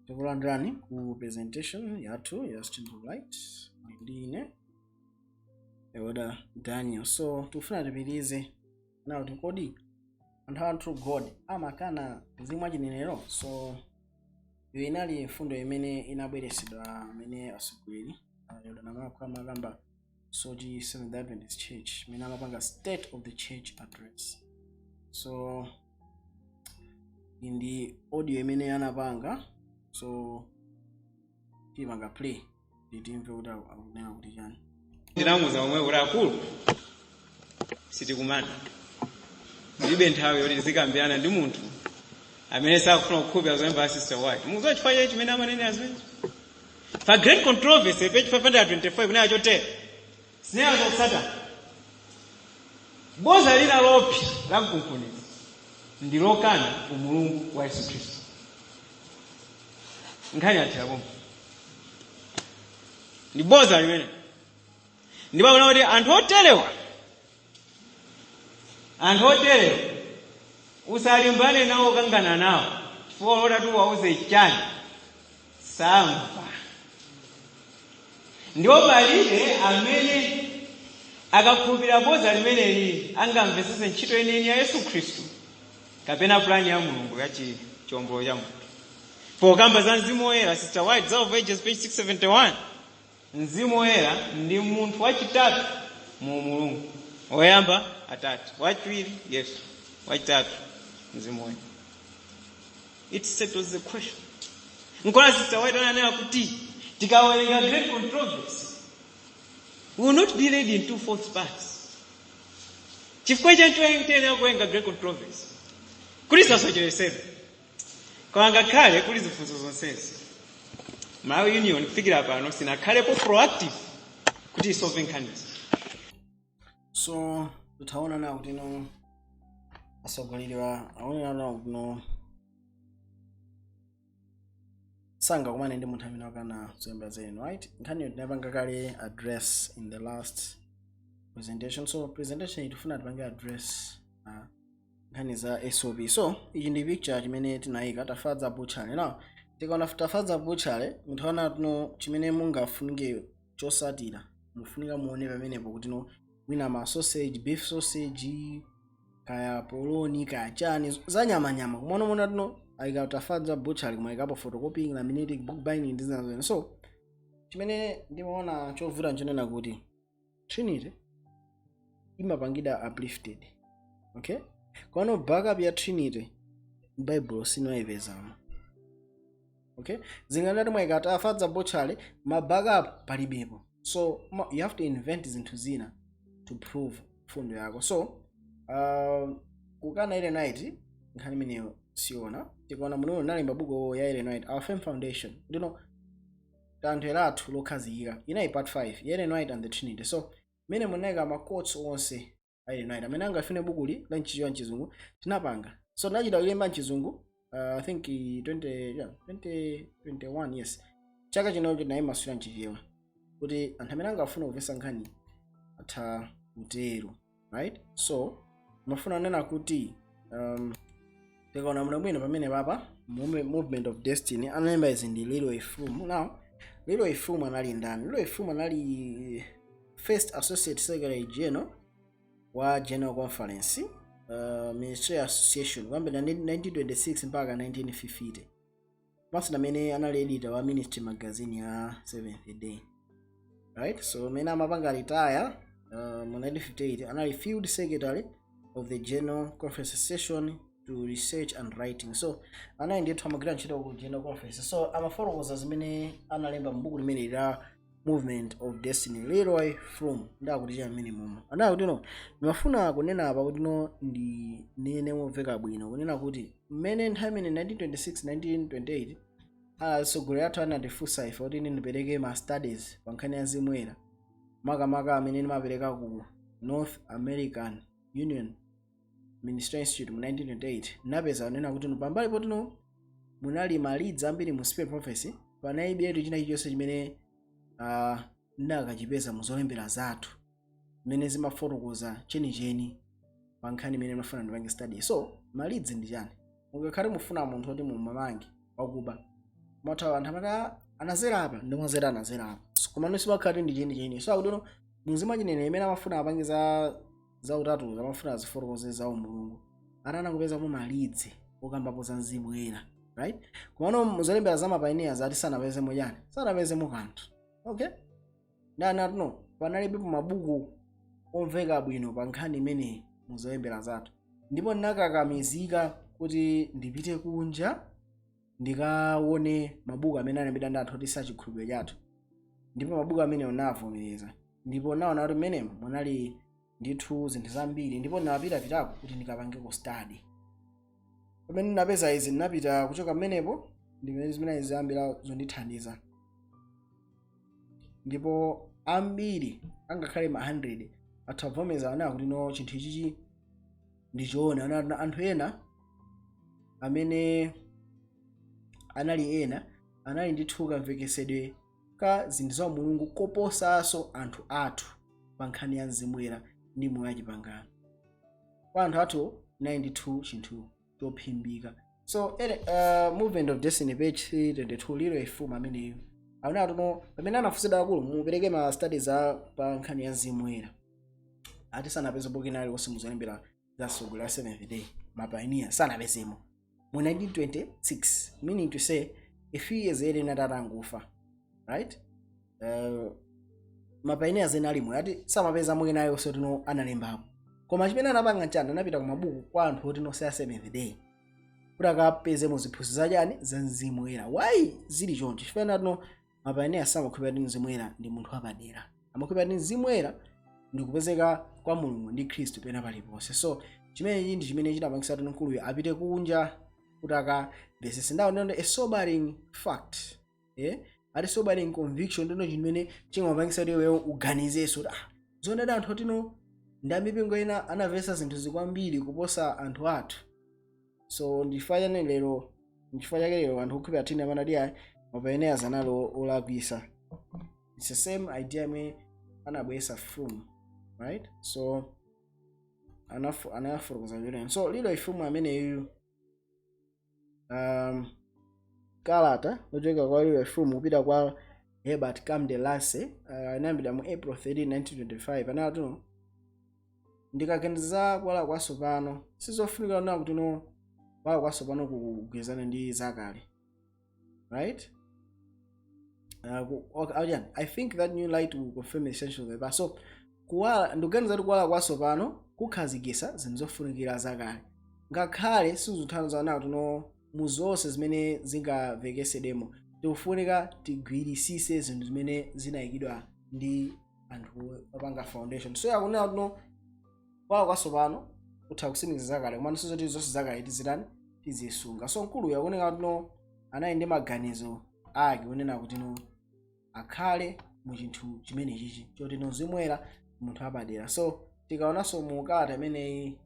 Tikulandirani ku presentation yathu ya Streams of Light ndi ine Elder Daniel. So tikufuna tipitirize nawo kuti kodi anthu a True God amakana mzimu wachinenero? So iyo inali mfundo imene inabweresedwa amene atsogoleri Elder Namakwa amakamba Soche Seventh Adventist Church imene amapanga State of the Church Address. So iyi ndi audio imene anapanga, so tiyipanga play timve kuti akunena kuti chani. Ndinamuuza omwe kuti, "Akulu, sitikumana, ndilibe nthawi yoti tizikambirana ndi munthu amene sakufuna kukhulupirira zolemba Sister White." Mukudziwa chifukwa chake chimene amanenera zimene? Pa Great Controversy, page 525, kunena chotere: "Sinena zokusatana, boza lina lopsa la mkunkhuniza ndi lokana umulungu wa Yesu Khristu." Nkhani yathera pomwe, ndi boza limene. Ndipo akuona kuti anthu oterewa usalimbane nawo, kangana nawo, chifukwa lotati uwauze chani, samva. Ndipo palibe amene akakhulupirira boza limeneli angamvetsetse ntchito yeniyeni ya Yesu Khristu kapena pulani ya Mulungu ya chiwombolo cha munthu. Pokamba za Mzimu Woyera, Sister White, Desire of Ages, page 671, Mzimu Woyera ndi munthu wachitatu mu Mulungu. Woyamba Atate, wachiwiri Yesu, wachitatu Mzimu Woyera. It settles the question. Nkona Sister White ananena kuti tikawerenga Great Controversy, we will not be led into false paths. Chifukwa chancho tiyenera kuwerenga Great Controversy kuti tisasocheresedwe. Koma ngakhale kuli zifunso zonsezi, Malawi Union kufikira pano sinakhalepo proactive kuti isolve nkhanizi. So titaona nawo kuti no, atsogoleri aonera nawo kuti no, sangakumane ndi munthu amene wakana zolemba za Ellen White. Nkhaniyo tinapanga kale address in the last presentation. So presentation iyi tifuna tipange address nkhani za SOP. So ichi ndi picture chimene tinayika, Tafadza Butchery. Now tikaona Tafadza Butchery, muthaona tino chimene mungafunike chosatira, mufunika muone pamenepo kuti no, mwina ma sausage, beef sausage, kaya poloni, kaya chani za nyamanyama. Kumona mona tino ayika Tafadza Butchery, kumayikapo photocopying, laminating, book binding ndi zina zene. So chimene ndimaona chovuta nchonena kuti Trinity imapangidwa uplifted, okay? Kono backup ya Trinity Bible sinoyipezamo, okay? Zingandati mwayika Tafadza Butchery, ma backup palibepo. So you have to invent zinthu zina to prove fundo yako. So kukana Ellen White, nkhani imeneyo siona. Tikaona munono nalemba buku ya Ellen White, Our Firm Foundation, ndino thanthwe lathu lokhazikika, inayi part 5 ya Ellen White and the Trinity. So mmene munayika ma quotes onse a Ellen White, amene angafune bukuli la mchichewa, mchizungu tinapanga. So tinachita kulemba mchizungu, I think 20, yeah, 2021, yes. Chaka chinocho tinayimasula mchichewa kuti anthu amene angafune kumvetsa nkhani atha kutero, right? So mafuna kunena kuti tikaona muno bwino pamene papa Movement of Destiny, analemba izi ndi Leroy Froom. Now Leroy Froom anali ndani? Leroy Froom anali first associate secretary general wa General Conference Ministerial Association kuyambira 1926 mpaka 1950, komanso amene anali editor wa Ministry magazine ya Seventh Day, right? So amene amapanga retire mu 1958, anali field secretary of the General Conference Session to Research and Writing. So anali ndithu amagwira ntchito ku General Conference. So amafotokoza zimene analemba m'buku limene la Movement of Destiny, Leroy Froom. Ndakuti cha mmene mumo anakuti no, ndimafuna kunena apa kuti no, ndinene momveka bwino kunena kuti mmene nthawi imene 1926 1928 atsogoleri athu anatifunsa ife kuti ine ndipereke ma studies pa nkhani ya Mzimu Woyera, makamaka amene ndimapereka ku North American Union Ministerial Institute mu 1928, napeza kunena kuti no, pambali potino munali ma leads ambiri mu Spirit Prophecy, panalibetu china chilichonse chimene ndakachipeza mu zolembera zathu zimene zimafotokoza chenicheni pa nkhani imene mafuna ndipange study. So ma leads ndi chani? Mukakhale mufuna munthu oti mumamange wakuba, Mathawa anthu amati, "Ah, anazera apa, ndimazera anazera apa." So, koma nonse makhati ndi cheni cheni. So akuti no, mumzimu wachinenero imene amafuna apange za utatuzo, amafuna azifotokoze za umulungu, atana kupezamo malidzi okambapo za mzimu woyera, right? Komano muzolembera za mapioneers ati sanapezemo chani? Sanapezemo kanthu, okay? Ndani atuno panalibepo mabuku omveka bwino pa nkhani imeneyi muzolembera zathu, ndipo ndinakakamizika kuti ndipite kunja ndikaone mabuku amene alembedwa ndi anthu oti sachikhulupiriro chathu. Ndipo mabuku amenewo navomereza, ndipo naona kuti mmenemo munali ndithu zinthu zambiri, ndipo ndinapitapitako kuti ndikapangeko study. Pamene ndinapeza izi, ndinapita kuchoka mmenepo, ndimene zimene ziyambira zondithandiza. Ndipo ambiri, angakhale ma 100, atha kuvomereza ana kuti no, chinthu ichichi ndichoona. Ana anthu ena amene anali ena anali ndithu kamvekesedwe ka zinthu za Mulungu koposanso anthu athu pa nkhani ya mzimu woyera ndi moyo wachipangano. Kwa anthu athu inali ndithu chinthu chophimbika. So Movement of Destiny, page 322, LeRoy Froom ameneyo amene atuno pamene anafunsidwa, akulu, mupereke ma studies a pa nkhani ya mzimu woyera, ati sanapeze buku ina aliwonse muzolembera za sogolo la Seventh Day mapioneer, sanapezemo mu 1926, meaning to say a few years ere atangofa, right? Mapioneers ena alimo ati samapezamo ina aliwonse tino analembapo. Koma chimene anapanga nchani? Anapita ku mabuku kwa anthu oti nonse a Seventh Day kuti akapezemo ziphunzitso zachani? Za mzimu woyera. Why zili choncho? Chifukwa tino mapioneer samakhulupirira kuti mzimu woyera ndi munthu wapadera. Amakhulupirira kuti mzimu woyera ndi kupezeka kwa Mulungu ndi Khristu pena paliponse. So chimenechi ndi chimene chinapangisa kuti mkuluyo apite kunja kuti akamvesese. Ndawo ndino a sobering fact, eh? Ati sobering conviction ndino chimene chimapangisa kuti iweyo uganizenso kuti, ah, zonadi anthu otino ndi amipingo ina anamvesa zinthu zikwambiri kuposa anthu athu. So ndifukwa chane lero, nchifukwa chake lero anthu okhulupirira tini amanati ayi, mapioneers anali olakwisa. It's the same idea imene anabwesa Froom, right? So anafotokoza chotero. So LeRoy Froom ameneyu, kalata lochoka kwa LeRoy Froom kupita kwa Herbert Camden Lansey, inayambidwa mu April 13, 1925. Anati, "Ndikaganiza kuwala kwatsopano, sizofunika na kuti no kuwala kwatsopano kugwirizana ndi zakale, right? Okay, I think that new light will confirm the essential of the past." So kuwala, ndikuganiza kuti kuwala kwatsopano kukhazikitsa zinthu zofunikira zakale, ngakhale sizuthandiza nawo tino mu zonse zimene zingavekesedwemo tikufunika tigwirisise zinthu zimene zinayikidwa ndi anthu opanga foundation. So yakunena kuti kuwala kwatsopano kutha kusimikiza zakale, komano sizoti zonse zakale tizitani? Tizisunga. So mkulu yakuoneka kuti no, anali ndi maganizo ake onena kuti no, akhale mu chinthu chimene chichi choti no, mzimu woyera munthu apadera. So tikaonanso mu kalata imeneyi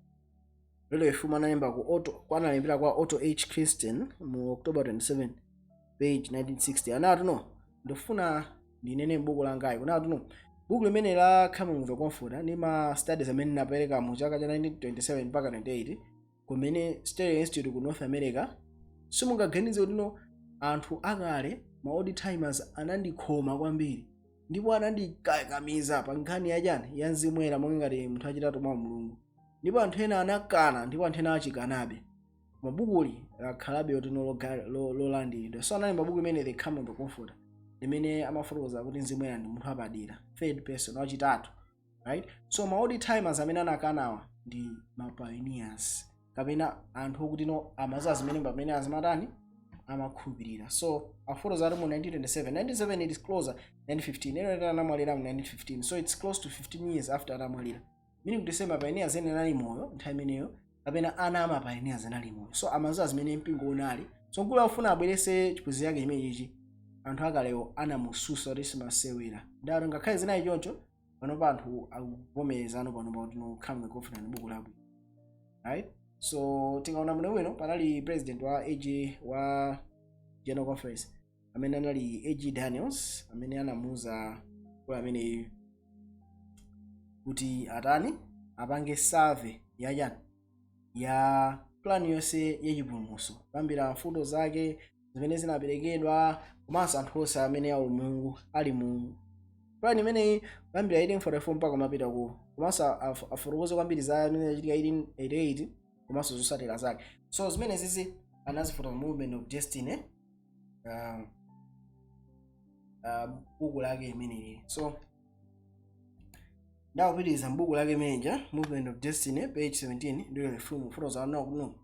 LeRoy Froom analemba ku Otto, analembera kwa Otto H Christian mu October 27, page 1960, anati no, ndifuna ndinene m'buku langayi kunati no, buku limene la Coming of the Comforter ndi ma studies amene napereka mu chaka cha 1927 mpaka 28 kumene Sterling Institute ku North America, simungaganize kuti no, anthu akale, ma old timers, anandikhoma kwambiri ndipo anandikakamiza pa nkhani yachani? Ya mzimu woyera monga ngati munthu achitatu mwa Mulungu. Ndipo anthu ena anakana, ndipo anthu ena achikanabe. Mabukuli lakhalabe otino lolandiridwa. So analemba buku limene The Coming of the Comforter limene amafotokoza kuti mzimu woyera ndi munthu wapadera, third person, wachitatu, right? So ma old timers amene anakanawa ndi ma pioneers kapena anthu okuti no, amaziwa zimene pamene azimatani, amakhulupirira. So afotokoza kuti mu 1927, 1997, it is closer 1915, eno anamwalira mu 1915, so it's close to 15 years after atamwalira, meaning to say ma pioneers ene anali moyo nthawi imeneyo kapena ana ama pioneers anali moyo, so amaziwa zimene mpingo unali. So mkulu afuna abwerese chiphunzitso chake chimene chichi, anthu akalewo anamususa kuti simasewera. Ndalo ngakhale zinali choncho, panopa anthu akuvomerezano panopa kuti no, Coming Comforter ndi buku labwino, right? So tikaona bwinobwino, panali president wa AG wa General Conference amene anali AG Daniels, amene anamuuza mkulu ameneyu kuti atani? Apange survey yachani? Ya plan yonse yachipulumutso, kuyambira mfundo zake. zimene zinaperekedwa, komanso anthu onse amene ali Mulungu ali mu plan imeneyi kuyambira 1844 mpaka kumapita ku, komanso afotokoze kwambiri za imene yachitika 1888 komanso zotsatira zake. So zimene zizi anazifotokoza Movement of Destiny, buku lake imeneli. So ndakupitiriza mbuku lake imeneja, Movement of Destiny, page 17, ndiyo mfumu fotokoza nawo kuno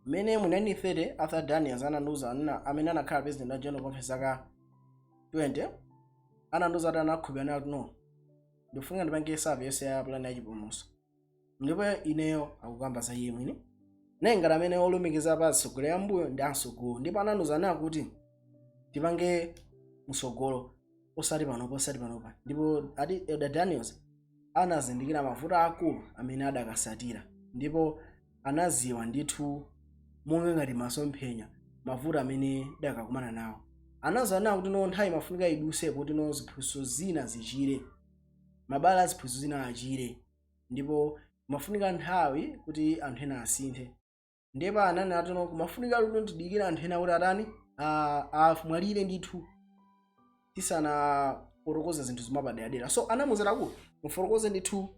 mmene mu 1930 Arthur Daniels anandiuza amene anakhala president wa General Conference zaka 20, anandiuza kuti anakhulupirira nawo kuti no, ndikufunika ndipange survey yonse ya plan ya chipulumutso. Ndipo ineyo akukamba za iye mwini naye ngati amene olumikiza pa atsogoleri ambuyo ndi amsogolo, ndipo anandiuza nawo kuti tipange msogolo, osati panopa, osati panopa. Ndipo ati Elder Daniels anazindikira mavuto akulu amene adakasatira, ndipo anaziwa ndithu monga ngati masomphenya mavuto amene dakakumana nawo. Anaziwa nawo kuti no, nthawi imafunika iduse kuti no, ziphunzitso zina zichire, mabala a ziphunzitso zina achire, ndipo mafunika nthawi kuti anthu ena asinthe. Ndipo anani atino kumafunika kuti tidikire anthu ena kuti atani, amwalire ndithu tisanafotokoze zinthu zimapaderadera. So anamuzera kuti mufotokoze ndithu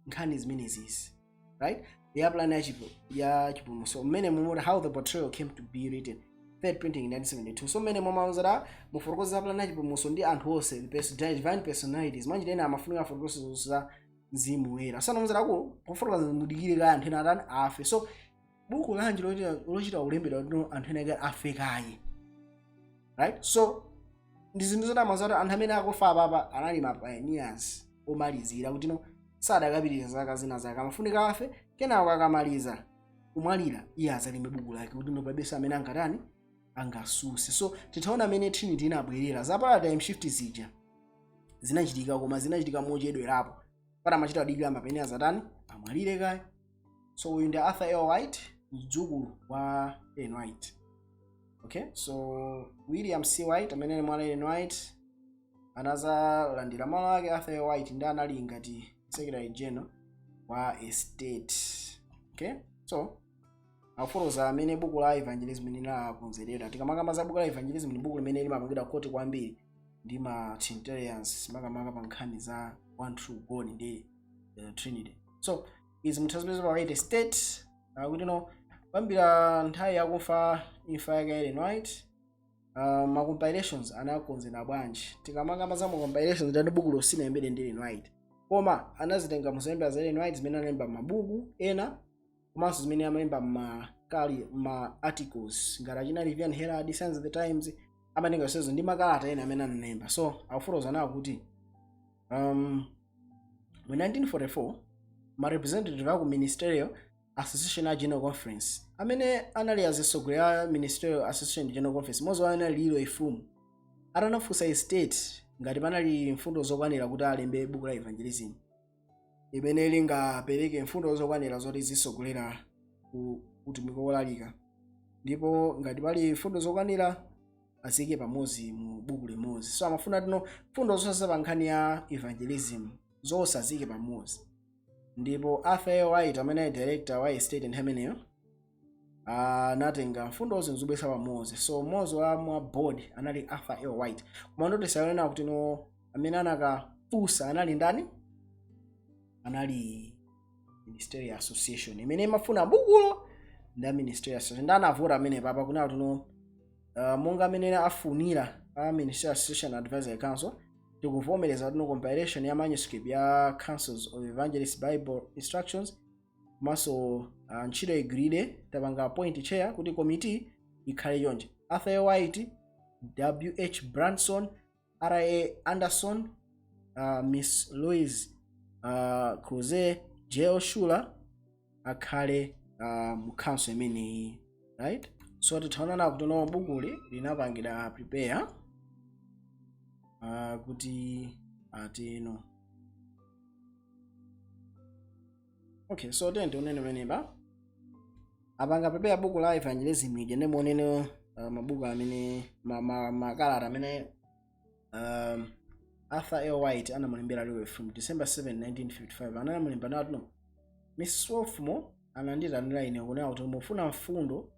nkhani zimenezisi, right, ya plan ya chipulumutso mmene mumuti How the Betrayal Came to Be Written, third printing in 1972. So mmene momawuzera mufotokoze za plan ya chipulumutso ndi anthu onse, the divine personalities, mwanjira ena amafunika afotokoze za Mzimu Woyera. So anamuzera ku kufotokoza mudikire kaya anthu ena atani, afe. So buku lanji lochita kulembedwa kuti anthu ena ake afe kaye, right? So ndi zinthu zoti amaziwa kuti anthu amene akufa apapa anali ma pioneers omalizira, kuti no, sadakapitiriza zaka zina zaka, amafunika afe, kenako akamaliza kumwalira iye azalembe buku lake, kuti no, palibenso amene angatani, angasuse. So titaona amene Trinity inabwerera, za paradigm shift zija zinachitika, koma zinachitika mochedwerapo, pata amachita adikira ma pioneers atani, amwalire kaye. So uyu ndi Arthur L White, mdzukulu wa Ellen White. Okay, so William C White amene ali mwana Ellen White anazalandira malo ake Arthur L White, ndi anali ngati secretary general wa estate. Okay, so afotokoza amene buku la Evangelism linakonzedwera. Tikamakamba za buku la Evangelism, ndi buku limene limapangidwa quote kwambiri ndi ma Trinitarians, makamaka pa nkhani za one true God ndi the Trinity. So izi mutha pa White Estate, akuti no, kuyambira nthawi yakufa imfa yake Ellen White, ma compilations anakonzedwa bwanji? Tikamakamba za ma compilations, ndani buku losinayembedwe ndi Ellen White, koma anazitenga muzolemba za Ellen White zimene analemba mabuku ena, komanso zimene amalemba makali ma articles ngati achina Review and Herald, Signs of the Times, amatenga zonsezo ndi makalata ena amene analemba. So akufotokoza nawo kuti mu 1944 ma representative aku Ministerial Association a General Conference, amene anali azitsogoleri a Ministerial Association General Conference, mmodzi wawo anali Leroy Froom, atanafunsa estate ngati panali mfundo zokwanira kuti alembe buku la Evangelism imene lingapereke mfundo zokwanira zoti zisogolera ku utumiki wolalika, ndipo ngati pali mfundo zokwanira aziyike pamodzi mu buku limodzi. So amafuna tino mfundo zonse pa nkhani ya evangelism zonse aziyike pamodzi. Ndipo Arthur L White amene ali director wa estate nthawi imeneyo anatenga mfundozo nzibwesa pamodzi. So mmodzi wa mwa board anali Arthur L White, koma ndoti sayonena kuti no, amene anakafunsa anali ndani? Anali Ministerial Association imene imafuna bukulo. Ndi Ministerial Association ndi anavota amene papa kunena kuti no, monga amene afunira a Ministerial Association Advisory Council, tikuvomereza kuti no, compilation ya manuscript ya Councils of Evangelist Bible Instructions komanso ntchito igwirire, tapanga appoint chair kuti committee ikhale chonje: Arthur A. White, W H Branson, R A Anderson, Miss Louise Cruse, J L Schuler akhale mu council imeneyi, right? So tithaonana kuti no, bukuli linapangidwa prepare kuti atino. Okay, so tiyeni tionene pamenepa apanga prepare buku la Evangelism ija, ndi muonene mabuku amene makalata amene Arthur L White anamulembera Leroy Froom December 7, 1955. Anamulemba nati no, Miss Sofmo ananditanira ine kunena kuti mufuna mfundo.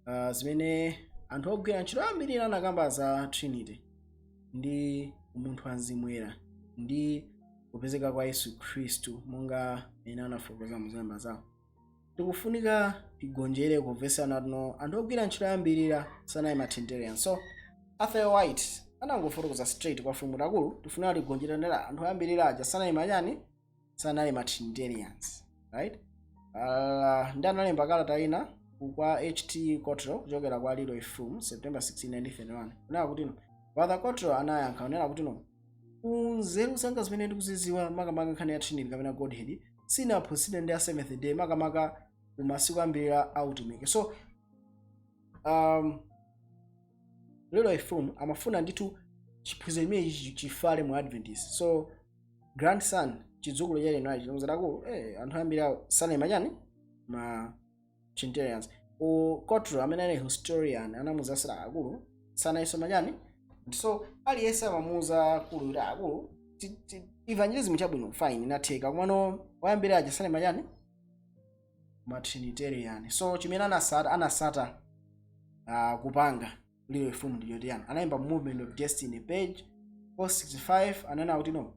Zimene anthu ogwira ntchito ambiri anakamba za Trinity ndi umunthu wa Mzimu Woyera ndi kupezeka kwa Yesu Khristu, monga ena anafotokoza muzolemba zawo, tikufunika tigonjere kumvesana tino anthu ogwira ntchito ambirira sanali ma Trinitarian. So Arthur White anangofotokoza straight kwa Froom akulu, tifunika tigonjere ndera anthu ambirira aja sanali machani, sanali ma Trinitarians, right? Ndi analemba kalata ina kwa H.T. Cottrell kuchokera kwa Leroy Froom, September 16, 1931, kunena kuti no, Brother Cottrell anayankha kunena kuti no, kunzeru zanga zimene ndikuziziwa, makamaka nkhani ya Trinity kapena Godhead, sinaphunzitsidwe ndi a Seventh Day, makamaka kumasiku ambirira autumiki. So Leroy Froom amafuna ndithu chiphunzitso chimene chifale mu Adventist. So grandson, chidzukulu cha Ellen White, chimuzadakulu anthu ambiri awo sanali machani, ma Trinitarians. O Cottrell amene ali historian anamuza sira akulu sanayiso machani. So aliyense amamuuza akulu kuti akulu evangelism chabwino, fine, inatheka, komano wayambira aja sanali machani, ma Trinitarian. So chimene anasata kupanga Leroy Froom ndiyotiyani, anayimba Movement of Destiny, page 465, anena kuti no,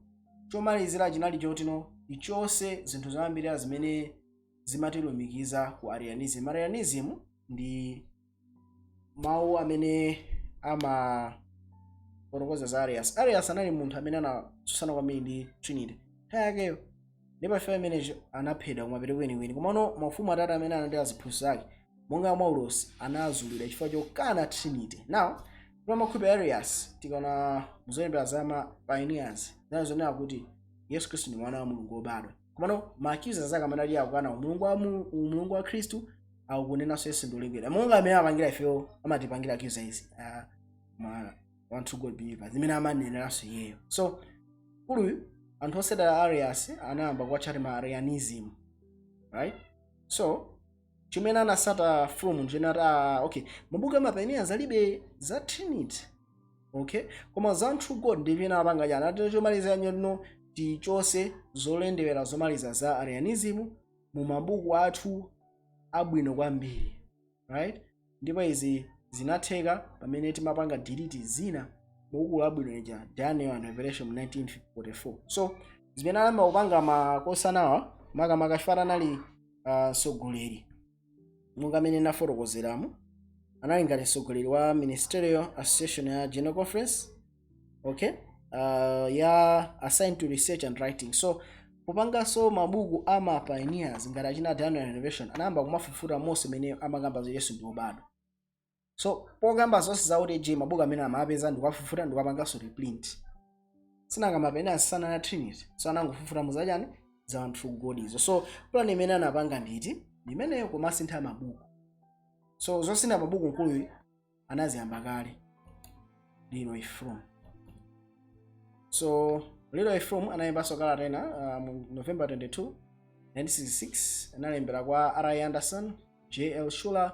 chomalizira chinali choti no, ichonse zinthu zoyambirira zimene zimatilumikiza ku Arianism. Arianism ndi mawu amene amafotokoza za Arius. Arius anali munthu amene anatsutsana kwambiri ndi Trinity nthawi yakeyo, ndipo ife amene anaphedwa kumapeto kwenikweni. Komano mafumu atatu amene analandira ziphunzitso zake monga mwa ulosi anazulidwa chifukwa chokana Trinity. Now pamakhupira Arius, tikaona muzolembera za ma pioneers zinazo zonena kuti Yesu Khristu ndi mwana wa Mulungu wobadwa, komano ma accusers ake amene ali akukana umulungu wa Khristu, akukunenanso Yesu ndi olengedwa, monga amene apangira ifeyo, amatipangira accuse izi ma One True God believers, zimene amaneneranso iyeyo. So kuluyu anthu osedala Arius anayamba kuwatchati ma Arianism, right? So chimene anasata Froom ndichenati, okay, mabuku ama pioneers alibe za Trinity, okay, koma za true God ndi chimene apanga chani, ati chomaliza no, tichose zolembera zomaliza za Arianism mu mabuku athu abwino kwambiri, right? Ndipo izi zinatheka pamene timapanga delete zina mubuku labwino lija, Daniel and Revelation, mu 1944. So zimene anayamba kupanga makosanawa, makamaka chifukwa anali mtsogoleri, monga amene nafotokozeramo, anali ngati mtsogoleri wa Ministerial Association ya General Conference, okay, ya assigned to research and writing. So popanganso mabuku ama pioneers ngati achina Daniel and Revelation, anayamba kumafufuta monse mene amakamba za Yesu ndi wobadwa. So pokamba zonse zakuti je mabuku amene amapeza ndikuwafufuta ndikuwapanganso reprint, sinanga ma pioneers sanana Trinity, so anangofufuta muzachani, za true God izo. So plan imene anapanga nditi ndimeneyo, kumasintha mabuku. So zosintha mabuku mkuluyu anaziyamba kale Leroy Froom. So Leroy Froom anayimbanso kalata ina mu November 22, 1966, analembera kwa R. Anderson, J. L. Schuler,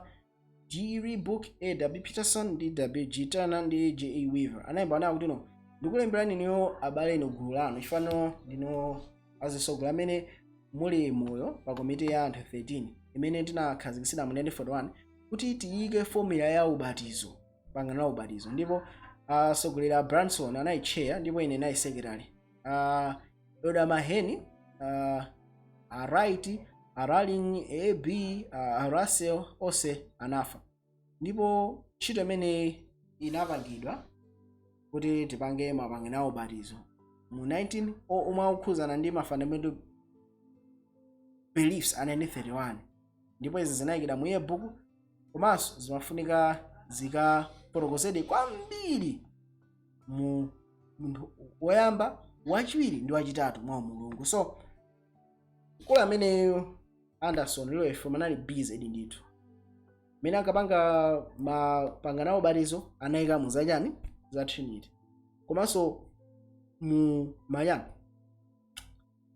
G. Rebook, A. W. Peterson ndi W. G. Turner ndi J. E. Weaver. Anayimba anayo kuti no, ndikulemberani niyo abale ino gulu lanu, chifano ndino azisogolo amene muli moyo pa komiti ya anthu 13 imene tinakhazikitsidwa mu 1941 kuti tiyike formula ya ubatizo, pangano la ubatizo. Ndipo atsogoleri a Branson anali chair ndipo ine nayi secretary. Elder Maheni, a Wright, a Ralling, ab a Russell onse anafa. Ndipo ntchito imene inapangidwa kuti tipange mapangano a ubatizo mu 19 omwe akukhuzana ndi ma fundamental beliefs a 1931, ndipo izi zinayikidwa mu yearbook, komanso zimafunika zikafotokozedwe kwambiri mu munthu woyamba, wachiwiri ndi wachitatu mwa Mulungu. So mkulu ameneyo Anderson, Leroy Froom, anali busy ndithu. Mmene ankapanga mapangano a ubatizo anayika mu zachani, za Trinity, komanso mu mayani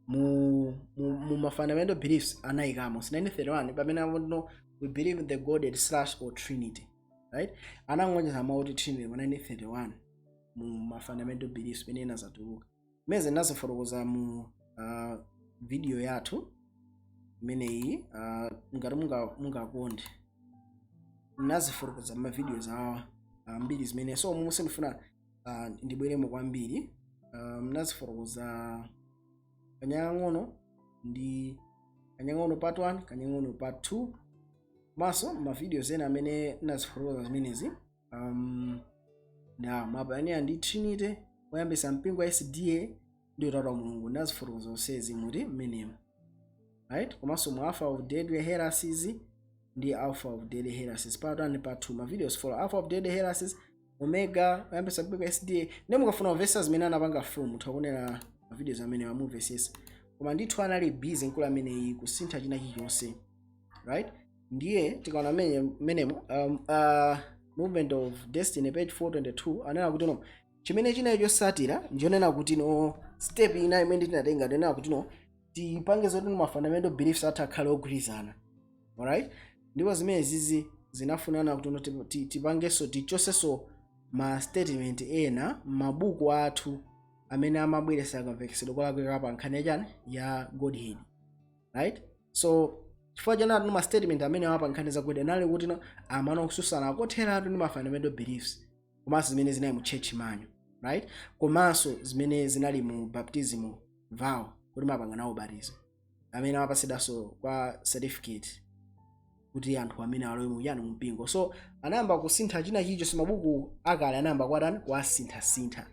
mu ma fundamental beliefs anayikamo 1931 pamene akuti we believe in the Godhead slash or Trinity, right? Anangonjeza mawu kuti Trinity mu 1931 mu ma fundamental beliefs pamene inazatuluka. Imene nazifotokoza mu video yathu imeneyi, ngati mungakonde Nazifotokoza ma videos awa ambiri zimene, so momwe sindifuna ndibweremo kwambiri. Nazifotokoza kanyang'ono ndi kanyang'ono part 1, kanyang'ono part 2, komanso ma videos ena amene nazifotokoza zimenezi. Na ma pioneer ndi Trinity, oyambisa mpingo wa SDA ndi utatu wa Mulungu, nazifotokoza zonsezi muti mmenemo, right? Komanso mu Alpha of Deadly Heresies ndi Alpha of Deadly Heresies part 1, part 2, ma videos 4, Alpha of Deadly Heresies, Omega, oyambisa mpingo wa SDA. Ndi mukafuna kumvesa zimene anapanga Froom, mutha kuonera ma videos amene amumvesesa. Koma ndithu anali busy nkulu ameneyi kusintha china chilichonse, right? Ndiye tikaona menemo Movement of Destiny, page 422, anena kuti no, chimene chinayi chosatira ndionena kuti no, step ina imene tinatenga ndionena kuti no, tipange zoti ma fundamental beliefs athu akhale ogwirizana, alright? Ndipo zimene zizi zinafunana kuti no, tipangenso tichosenso ma statement ena mabuku athu amene amabweretsa kamvekesedwe kolakwika pa nkhani yachani, ya Godhead, right? So chifukwa chanatu ma statement amene amapa nkhani za Godhead anali kuti no, amano kususana kotheratu ndi ma fundamental beliefs, komanso zimene zinali mu church manual, right? Komanso zimene zinali mu baptism vow, kuti mapanga nawo ubatizo amene amapasidwanso kwa certificate kuti anthu amene alowe mu yani, mu mpingo. So anayamba kusintha china chilichonse. Mabuku akale anayamba kwatani, kuwasinthasintha.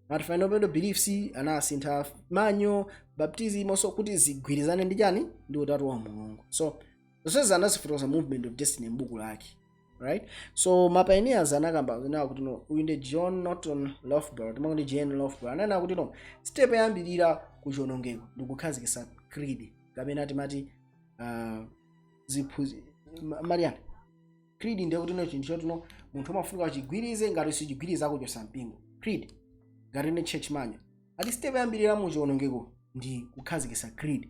Ma fundamental beliefs anasintha, manual, baptism, so kuti zigwirizane ndi chani, ndi utatu wa Mulungu. So zonsezi anazifotokoza Movement of Destiny m'buku lake, right? So ma pioneers anakamba kunena kuti no, uyu ndi John Norton Loughborough, timakuti Jane Loughborough, ananena kuti no, step yoyambirira kuchiwonongeko ndikukhazikitsa creed, kapena timati ziphuzi mariana creed. Ndiye kuti no, chinthu choti no, munthu umafunika uchigwirize, ngati usichigwiriza akuchosa mpingo. Creed ngati ndi church manual. Ati step yoyambirira mu chiwonongeko ndi kukhazikitsa creed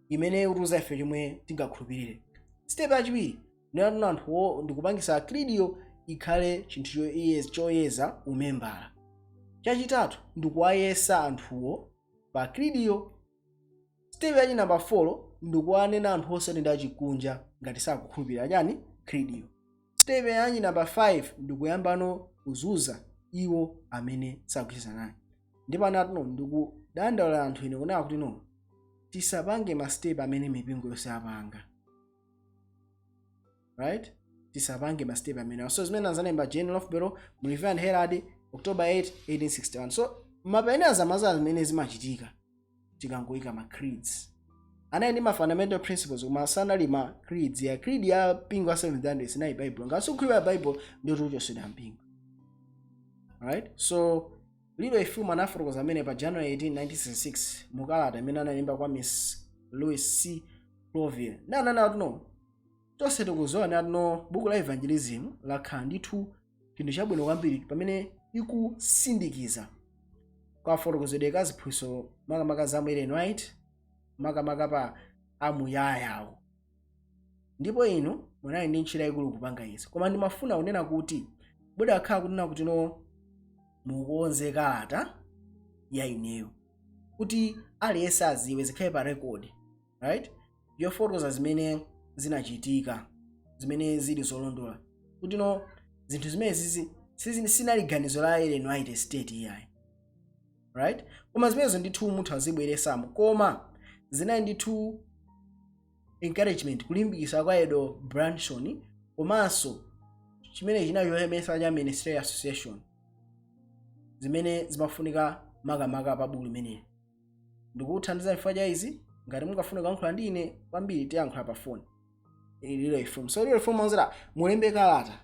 imene itiuza ife chomwe tingakhulupirire. Step yachiwiri ndinatuna anthuwo ndikupangisa creed ikhale chinthu choyeza umembala. Chachitatu ndikuwayesa anthuwo pa creed. Step yachi namba 4 ndikuwanena anthu osati ndi achikunja ngati sakukhulupirira chani, creed. Step yachi namba 5 ndikuyambano kuzunza iwo amene sagwirizana naye. Ndipo anati no, ndikudandaula anthu ine kunena kuti no, tisapange ma step amene mipingo yonse apanga, right? Tisapange ma step amene. So zimene azalemba Jane Loughborough mu Review and Herald, October 8, 1861. So ma pioneers amaza zimene zimachitika tikangoyika ma creeds. Anali ndi ma fundamental principles koma sanali ma creeds. Ya creed ya mpingo wa Seventh Adventist inali Bible. Ngati sukhulupirira Bible, ndiyo tiuchosedwa mpingo, right? So Leroy Froom anafotokoza amene pa January 18, 1966, mukalata imene analemba kwa Miss Louis C. Clovier, ndi ananena kuti no, tonse tikuziona ati no, buku la Evangelism lakhala ndithu chinthu chabwino kwambiri pamene ikusindikiza kafotokozedwe ka ziphunzitso, makamaka za Ellen White, makamaka pa amuyayawo. Ndipo inu munali ndi ntchito yayikulu kupanga izi, koma ndimafuna kunena kuti budakhala kunena kuti no, mukonze kalata ya ineyo kuti aliyense aziwe, zikhale pa record, right, yofotokoza zimene zinachitika, zimene zili zolondola, kuti no, zinthu zimene zizi sinali ganizo la Ellen White Estate iyayi, right? Koma zimenezo ndithu munthu azibweresamo, koma zinali ndithu encouragement, kulimbikitsa kwa Edo Branson, komanso chimene chinali cholemesa cha Ministerial Association, zimene zimafunika makamaka pa buku limeneli. Ndikuthandiza chifukwa cha izi. Ngati mungafune kuyankhula ndi ine kwambiri, tiyankhula pa phone. Leroy Froom. So Leroy Froom anzira mulembe kalata,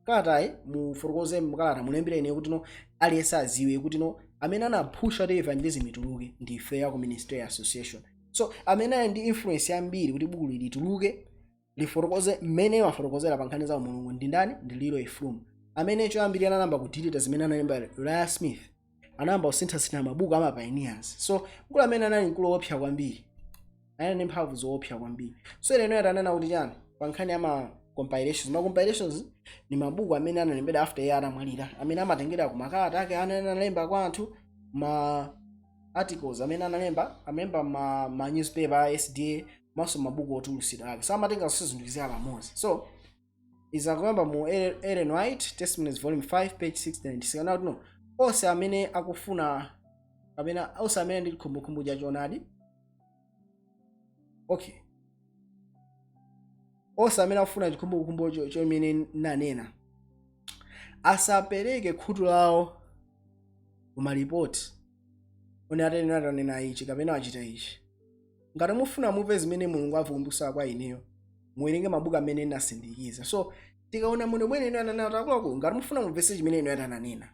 kalatayi mufotokoze mukalata, mulembere ine kuti no, aliyense aziwe kuti no, amene anaphusha kuti evangelism ituluke ndi ife ya ku Ministerial Association. So amene ali ndi influence yambiri kuti buku lituluke, lifotokoze mmene mafotokozera pa nkhani za Mulungu ndi ndani? Ndi Leroy Froom, amene choyambirira anayamba kudelete zimene analemba Uriah Smith, anayamba kusinthasintha mabuku ama pioneers. So mkulu amene anali mkulu woopsa kwambiri, anali ndi mphamvu zoopsa kwambiri. So Ellen White ananena kuti chani pa nkhani ya ma compilations? Ma compilations ni mabuku amene analembedwa after iye atamwalira, amene amatengedwa ku makalata ake amene analemba kwa anthu, ma articles amene analemba, amalemba ma newspaper a SDA, maso mabuku otulusidwa ake. So amatenga zonse zinthu zikhala pamodzi. So Izakuyamba mu Ellen White Testimonies, volume 5, page 696. Anati no, onse amene akufuna kapena onse amene ndi chikhumbokhumbo cha choonadi, okay, onse amene akufuna chikhumbokhumbo chomene nanena asapereke khutu lawo kumalipoti one atene atanena ichi kapena achita ichi. Ngati mufuna mumve zimene Mulungu avumbulutsa kwa ineyo, muwerenge mabuku amene nasindikiza. So tikaona muno mwene ine ananena akuluakulu, ngati mufuna mumvetse chimene ine atananena,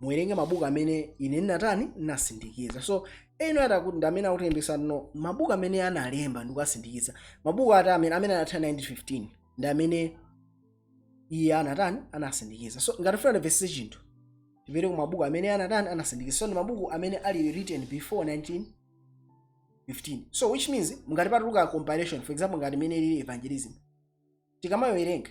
muwerenge mabuku amene ine ndinatani, nasindikiza. So eno atakuti ndi amene akutiyembesa no mabuku amene analemba ndikuasindikiza, mabuku ati amene anatha 1915 ndi amene iye anatani, anasindikiza. So ngati ufuna timvetse chinthu, tipite ku mabuku amene anatani, anasindikiza. So ndi mabuku amene ali written before 1915. So which means ngati patuluka compilation, for example ngati imene ilili Evangelism, tikamawerenga,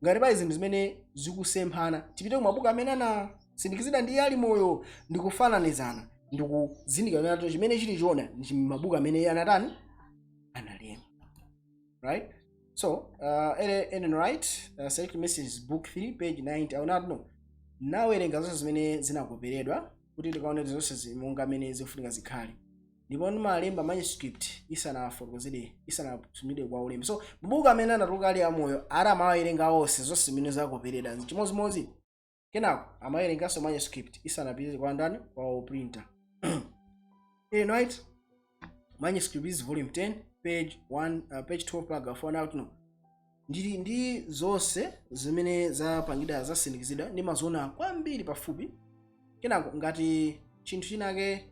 ngati pali zinthu zimene zikusemphana, tipite ku mabuku amene anasindikizidwa ndi ali moyo ndikufananizana ndikuzindikira kuti chimene chili choona ndi mabuku amene iye anatani, analemba, right? So Ellen White, Select Messages, book 3, page 90, aonati no, nawerenga zonse zimene zinakoperedwa kuti tikaone zonse monga amene zikufunika zikhale, ndipo ndimalemba manuscript isanafotokozedwe, isanatumidwe kwa ulembi. So mabuku amene anatuluka ali amoyo ara amawerenga onse zonse zimene zakoperedwa chimodzimodzi, kenako amawerenganso manuscript isanapite kwa ndani, kwa printer. Ellen White Manuscript is volume 10, page 1, page 12, paragraph 1 out. No, ndili ndi zonse zimene zapangidwa, zasindikizidwa, ndimaziona kwambiri pafupi. Kenako ngati chinthu chinake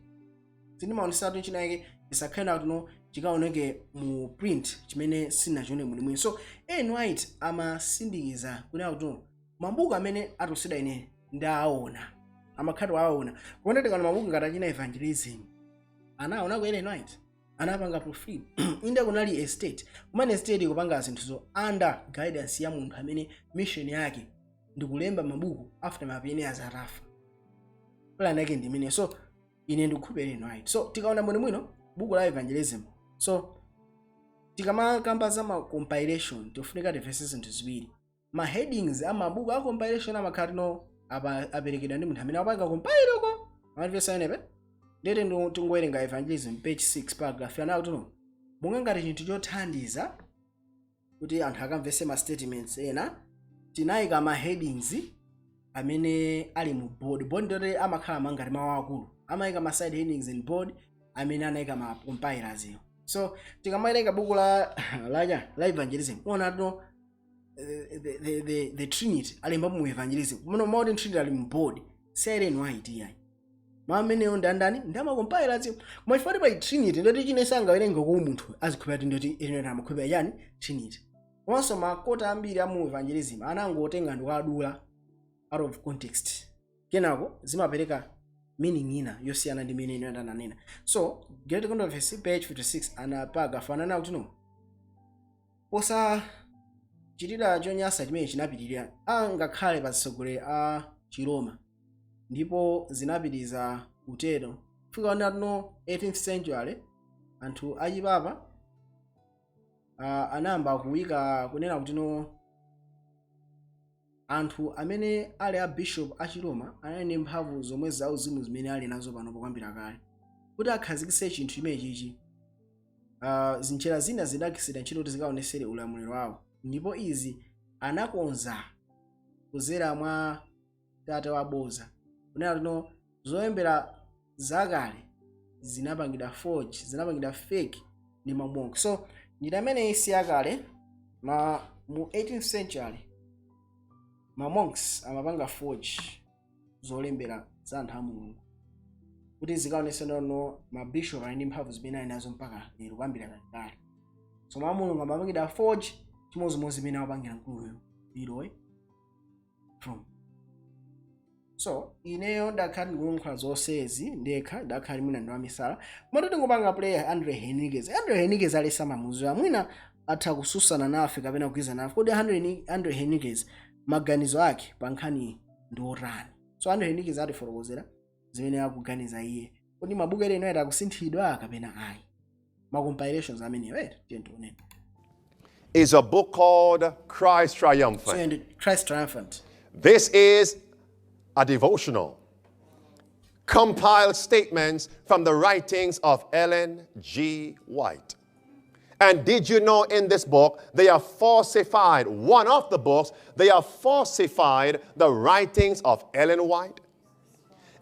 sindimaonesatu chinake chisakhale nakuti no chikaoneke mu print chimene sinachione mwinimwini. So Ellen White amasindikiza kunena kuti no, mabuku amene atulusidwa ine ndaona, amakhati waona kuona. Tikana mabuku ngati achina Evangelism, anaonako Ellen White, anapanga proofread. Inde kunali estate, kumene estate ikupanga zinthuzo under guidance ya munthu amene mission yake ndikulemba mabuku after ma pioneers atafa. Plan yake ndi imene. So ine ndikukhulupirira Ellen White. So tikaona bwinobwino buku la Evangelism, so tikamakamba za ma compilation tifunika timvetse zinthu ziwiri. Ma headings a mabuku a compilation amakhala tino aperekedwa ndi munthu amene apanga compile uko, amamvesa enepe. Ndete tingowerenga Evangelism, page 6, paragraph anawo tino, monga ngati chinthu chothandiza kuti anthu akamvese ma statements ena, tinayika ma headings amene ali mu bold. Bold ndoti amakhala mangati mawu akulu, amayika ma side headings in bold amene anayika ma compilers iyo. So tikamawerenga buku la laja la Evangelism, uona tino the Trinity alemba mu Evangelism kumene mawu Trinity ali mu bold, si Ellen White iyayi. Mawu amenewo ndi andani? Ndi ama compilers iyo. Koma chifukwa pa Trinity ndoti chine sangawerenge ku munthu azikhulupirira kuti ndoti Ellen White amakhulupirira chani? Trinity. Komanso ma quote ambiri a mu Evangelism anangotenga ndikuadula out of context, kenako zimapereka meaning ina yosiyana ndi imene ino ananena. So Great Controversy, page 56, ana paragraph ananena kuti no, posachitira chonyansa chimene chinapitirira angakhale pa atsogoleri a Chiroma, ndipo zinapitiriza kutero kufika no 18th century, anthu achipapa anayamba kuyika kunena kuti no, anthu amene ali a bishop a Chiroma anali ndi mphamvu zomwe zauzimu zimene ali nazo pano kwambiri kale kuti akhazikitse chinthu chimene chichi. Zinjira zina zidagwiritsidwa ntchito kuti zikaonesere ulamuliro wawo, ndipo izi anakonza kuzera mwa tate waboza kunena tino zolembera zakale zinapangidwa forge, zinapangidwa fake ndi ma monk. So njira imeneyi si yakale. Ma mu 18th century ma monks amapanga forge zolembera za anthu a Mulungu kuti zikaonese nono mabishop ali ndi mphamvu zimene ali nazo mpaka lero kuyambira kalekale. So ma Mulungu amapangidwa forge chimodzimodzi zimene amapangira mkuluyo Leroy Froom. So ineyo ndakhala ndikuyankhula zonsezi ndekha, ndakhala mwina ndi wamisala, komatu tingopanga play Andre Henriquez. Andre Henriquez ali samamuziwa, mwina atha kususana nafe kapena kugwirizana nafe. Kodi Andre Henriquez maganizo ake pa nkhani ndi otani? So Andre Henriquez atifotokozera zimene akuganiza iye. Kodi mabuku ena ena akusinthidwa kapena ayi, ma compilations ameneyo? Ere tiye tionene. is a book called Christ So Triumphant. and Christ Triumphant. This is a devotional. Compiled statements from the writings of Ellen G. White. And did you know in this book, they have falsified, one of the books, they have falsified the writings of Ellen White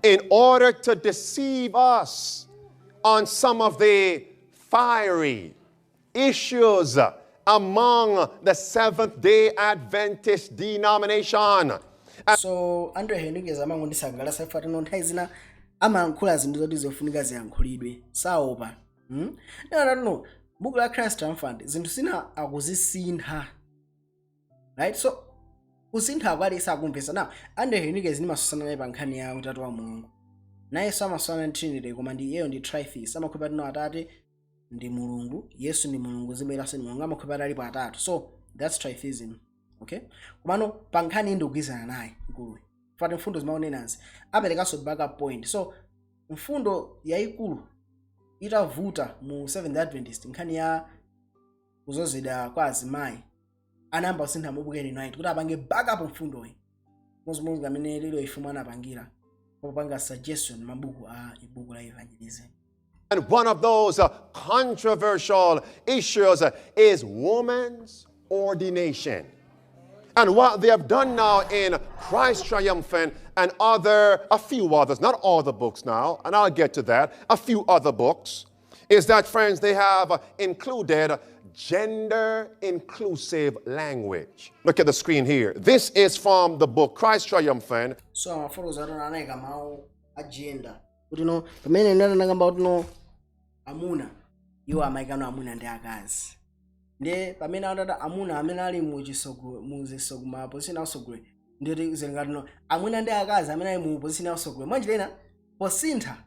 in order to deceive us on some of the fiery issues among the Seventh-day Adventist denomination. So Andrew Henriquez amangondisangalatsa ife tino nthawi zina amayankhula zinthu zoti zofunika ziyankhulidwe, saopa, No, buku la Christ Triumphant zinthu zina akuzisintha, right? So kusintha kwali sakumvesa. Now Andrew Henriquez ndimasusana naye pa nkhani ya utatu wa Mulungu. Nayenso amasana ndi Trinity, koma ndi iyeyo ndi tritheist. Amakhulupirira tino Atate ndi Mulungu, Yesu ndi Mulungu, Zibweranso ndi Mulungu. Amakhulupirira alipo atatu, so that's tritheism, okay? Komano pa nkhani iyi ndikugwirizana naye mkuluyu fati mfundo zimaonenazi aperekanso backup point. So mfundo yayikulu itavuta mu Seventh Adventist, nkhani ya kuzozedwa kwa azimayi, anayamba kusintha mabuku eni White kuti apange backup mfundoyi, mozimozi amene lero ifumu anapangira popanga suggestion mabuku a ibuku la evangelism. And one of those controversial issues is woman's ordination. And what they have done now in Christ Triumphant and other, a few others, not all the books now, and I'll get to that, a few other books, is that, friends, they have included gender inclusive language. Look at the screen here. This is from the book Christ Triumphant. So amafotokoza kuti anayika mawu a gender kuti no pamene ndanakamba kuti no amuna iwo amayikano amuna ndi akazi, ndiye pamene atata amuna amene ali mu chisogo mu zisogo ma position ausogolera, ndiyoti zilingati no amuna ndi akazi amene ali mu position ausogolera. Mwanjira ina posintha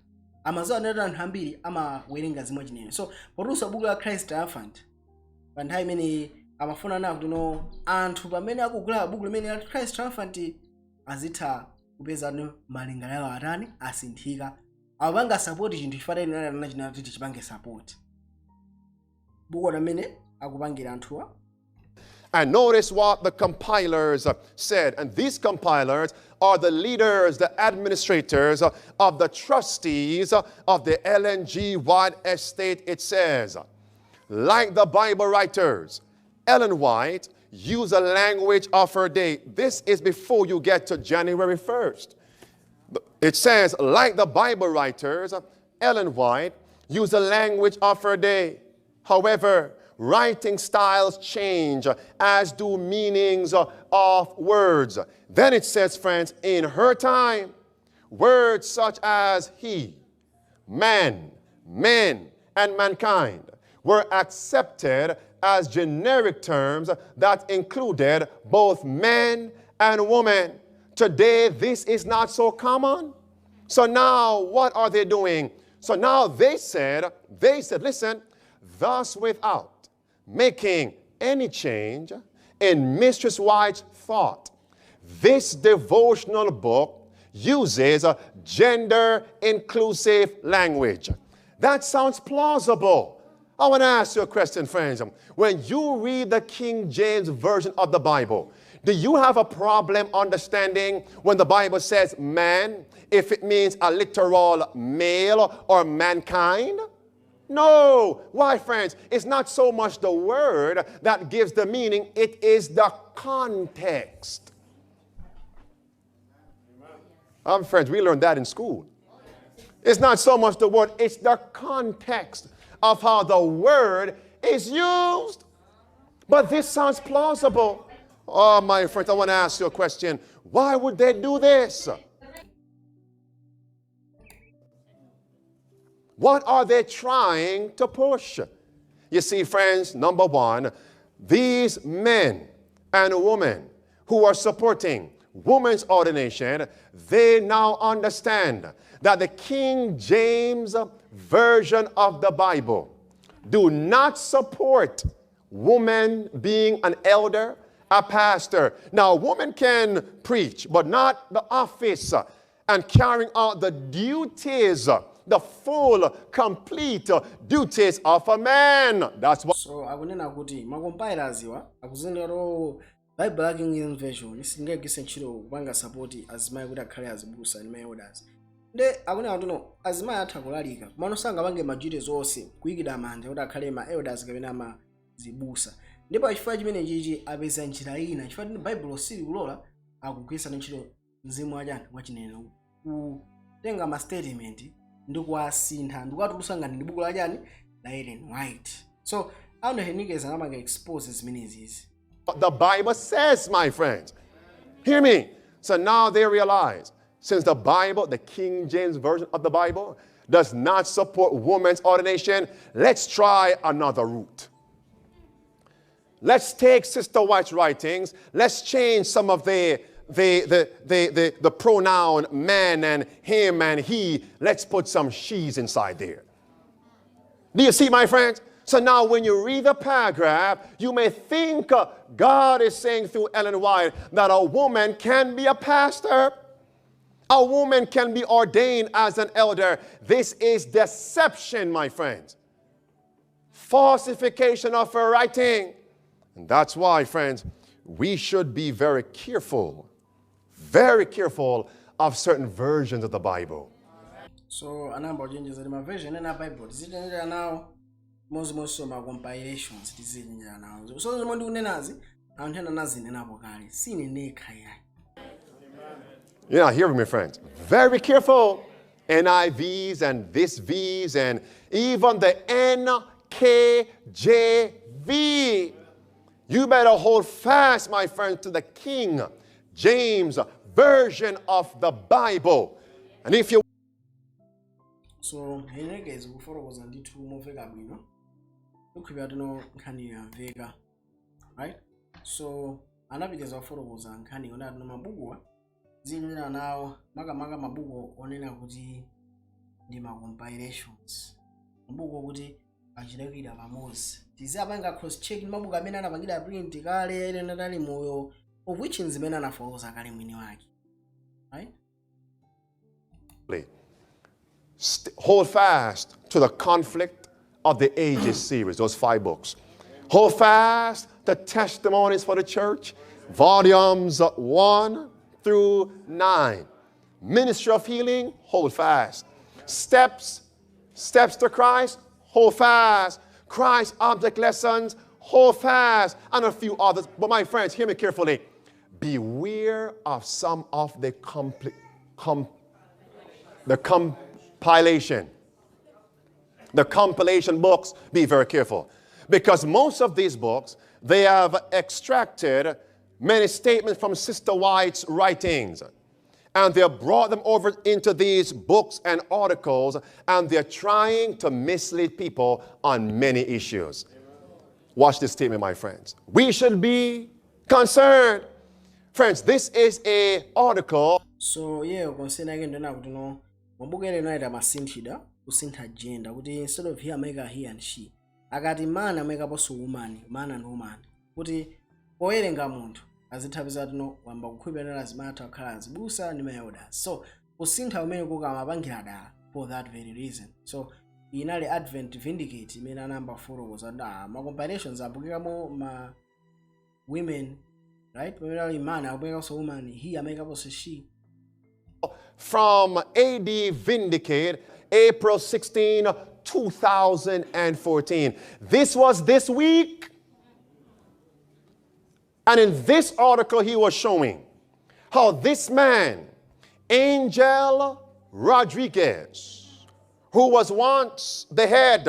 amaziwa ndati anthu ambiri amawerenga zimwe chinene. So potulutsa buku la Christ Triumphant pa nthawi imene amafuna nawo kuti no anthu pamene akugula buku limene la Christ Triumphant azitha kupeza no malingaliro atani asinthika, awapanga support chinthu chifukwa ine chinati tichipange support buku amene akupangira anthuwa. And notice what the compilers said. And these compilers are the leaders, the administrators of the trustees of the Ellen G. White estate. It says, like the Bible writers, Ellen White used the language of her day. This is before you get to January 1st. It says, like the Bible writers, Ellen White used the language of her day. However, writing styles change, as do meanings of words. Then it says, friends, in her time, words such as he, man, men, and mankind were accepted as generic terms that included both men and women. Today, this is not so common. So now, what are they doing? So now they said, listen, thus without making any change in Mistress White's thought, this devotional book uses a gender inclusive language. That sounds plausible. I want to ask you a question, friends. When you read the King James Version of the Bible, do you have a problem understanding when the Bible says man, if it means a literal male or mankind? No. Why, friends? It's not so much the word that gives the meaning, it is the context. Friends, we learned that in school. It's not so much the word, it's the context of how the word is used. But this sounds plausible. Oh, my friends, I want to ask you a question. Why would they do this? What are they trying to push? You see, friends, number one, these men and women who are supporting women's ordination, they now understand that the King James Version of the Bible do not support woman being an elder, a pastor. Now, a woman can preach, but not the office and carrying out the duties the full, complete duties of a man. That's what So akunena kuti ma compilers iwa akuzindikira kuti Bible la King James Version singagwiritse ntchito kupanga support azimayi kuti akhale azibusa ndi ma elders. Nde akunena kuti no, azimayi atha kulalika, komano sangapange ma duties onse, kuyikidwa manja kuti akhale ma elders kapena ma zibusa. Ndipo chifukwa chimene chichi apeza njira ina, chifukwa tini Bible silikulola, akugwiritsa ntchito mzimu wachani? Wachinenero, kutenga ma statement ndi kuwasintha ndi kuwatulutsa ngati ndi buku la chani? La Ellen White. So Arnold Henriques anamanga expose zimenezizi. The Bible says, my friends. Hear me. So now they realize, since the Bible, the King James Version of the Bible, does not support women's ordination, let's try another route. Let's take Sister White's writings, let's change some of the pronoun man and him and he. Let's put some she's inside there. Do you see, my friends? So now when you read the paragraph, you may think God is saying through Ellen White that a woman can be a pastor. A woman can be ordained as an elder. This is deception, my friends. Falsification of her writing. And that's why, friends, we should be very careful of certain versions of the Bible. So anayamba kuchenjeza kuti ma version ena a Bible tizichenjera nawo, mozimonso ma compilations tizichenjera nawo. So zomwe ndikunenazi anthu ena anazinenapo kale, sine nekha yayi. You're not hearing me, friends. Very careful. NIVs and this V's and even the NKJV. You better hold fast, my friends, to the King James Version of the Bible. And if you So Henriques kufotokoza ndithu momveka bwino, kukhulupirira tino nkhani yamveka, right? So anapitiriza kufotokoza nkhani yonena tino mabukuwa zinena nawo, makamaka mabuku onena kuti ndi ma compilations, mabuku okuti achidakira pamodzi, tizapanga cross check ndi mabuku amene anapangira print kale ene ali moyo, of which zimene anafotokoza kale mwini wake, right? Hold fast to the Conflict of the Ages series, those five books. Hold fast to Testimonies for the Church, volumes 1 through 9. Ministry of Healing, hold fast. Steps to Christ, hold fast. Christ Object Lessons, hold fast, and a few others. But my friends, hear me carefully. Beware of some of the compilation. The compilation books, be very careful. Because most of these books, they have extracted many statements from Sister White's writings. And they have brought them over into these books and articles, and they're trying to mislead people on many issues. Watch this statement, my friends. We should be concerned. Friends, this is a article So iyeyo concern yake ndiyona kuti no, mabuku ena ena amasinthidwa, kusintha gender, kuti instead of he amayika he and she, akati man amayikaponso woman, man and woman, kuti powerenga munthu azithawiza tino wamba kukhulupirira azimatha kukhala azibusa ndi ma elders. So kusintha kumene kukamapangira dala for that very reason. So inali Advent Vindicate imene anayamba kufotokoza kuti ma compilations apukikamo ma women, right? Pamene ali man akupekaponso woman, he amayikaponso she. From AD Vindicate, April 16, 2014. This was this week. And in this article, he was showing how this man, Angel Rodriguez, who was once the head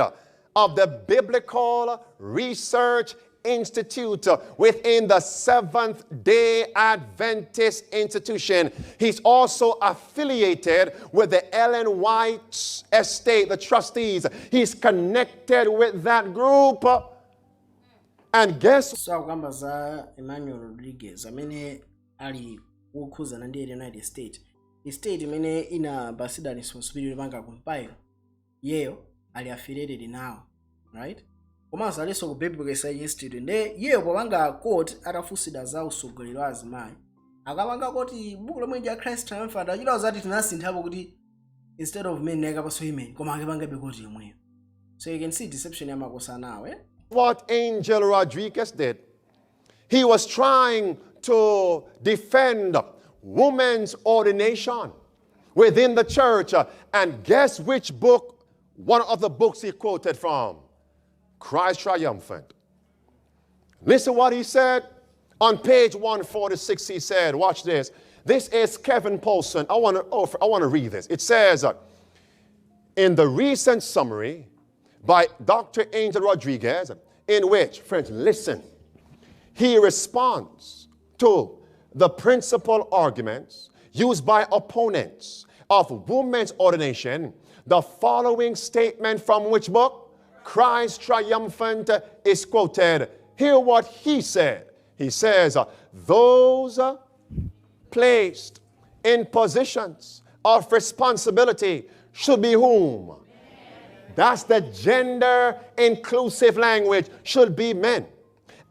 of the Biblical Research Institute within the Seventh Day Adventist Institution. He's also affiliated with the Ellen White Estate, the trustees. He's connected with that group. And guess So akukamba za Emmanuel Rodriguez amene ali wokhuzana ndi United States estate imene inapatsidwa responsibility yopanga compile. Yeyo ali affiliated nawo, right? Komanso alinso ku Biblical Research Institute. Nde yeyo popanga quote, atafunsidwa za usogoleri wa azimayi, akapanga kuti buku lomwe ndi ya Christ Triumphant, achita zati tinasinthapo kuti Instead of men nayikapanso women, koma akipangabe quote yomweyo. So you can see deception yamakosanawo, eh? What Angel Rodriguez did. He was trying to defend women's ordination within the church. And guess which book, one of the books he quoted from? Christ Triumphant. Listen what he said. On page 146, he said, watch this. This is Kevin Paulson. I want to read this. It says, in the recent summary by Dr. Angel Rodriguez, in which, friends, listen, he responds to the principal arguments used by opponents of women's ordination, the following statement from which book? Christ Triumphant is quoted. Hear what he said. He says, those placed in positions of responsibility should be whom? That's the gender inclusive language. Should be men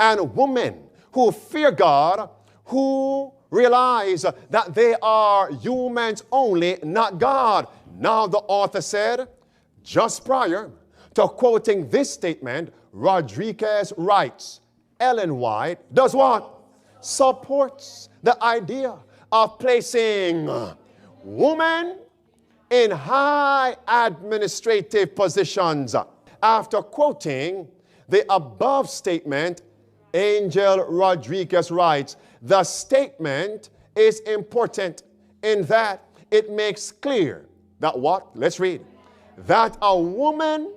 and women who fear God, who realize that they are humans only, not God. Now, the author said, just prior to quoting this statement, Rodriguez writes, Ellen White does what? Supports the idea of placing women in high administrative positions. After quoting the above statement, Angel Rodriguez writes, the statement is important in that it makes clear that what? Let's read. That a woman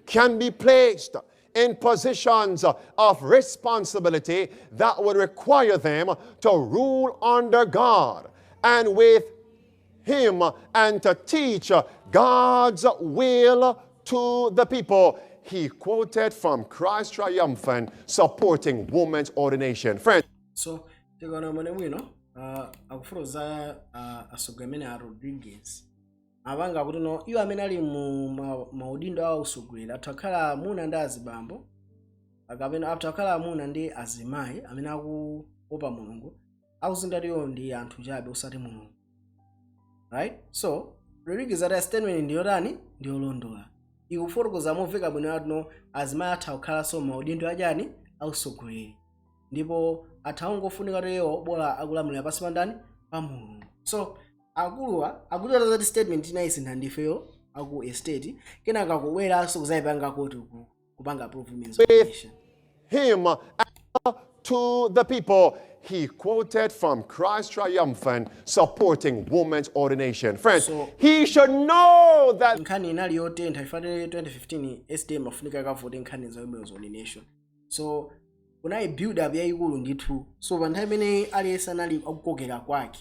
can be placed in positions of responsibility that would require them to rule under God and with Him and to teach God's will to the people. He quoted from Christ Triumphant, supporting women's ordination. Friends, So tikaona mwene bwino, akufotokoza atsogoleri amene a Rodriguez apanga kuti no, iwo amene ali mu maudindo awo utsogoleri atha kukhala amuna ndi azibambo kapena atha kukhala amuna ndi azimayi amene akuopa Mulungu, akuzindati iwo ndi anthu chabe osati Mulungu, right? So Rodriguez ati statement ndiyotani? Ndiyolondola. Ikufotokoza momveka bwino ati no, azimayi atha kukhalanso maudindo achani? Ausogoleri, ndipo atha kungofunika kuti bola akulamulira pansi pa ndani? Pa Mulungu. So akuluwa akuti zati statement inayisintha ndifeyo aku estate, kenaka kubweranso kuzayipanga kuti kupanga approve women's ordination. Him and to the people. He quoted from Christ Triumphant, supporting women's ordination. Friends, he should know that Nkhani inali yotentha ifanire 2015 SDA mafunika akavote nkhani za women's ordination, so kunali build up yayikulu ndithu. So pa nthawi imene aliyense anali akukokera kwake,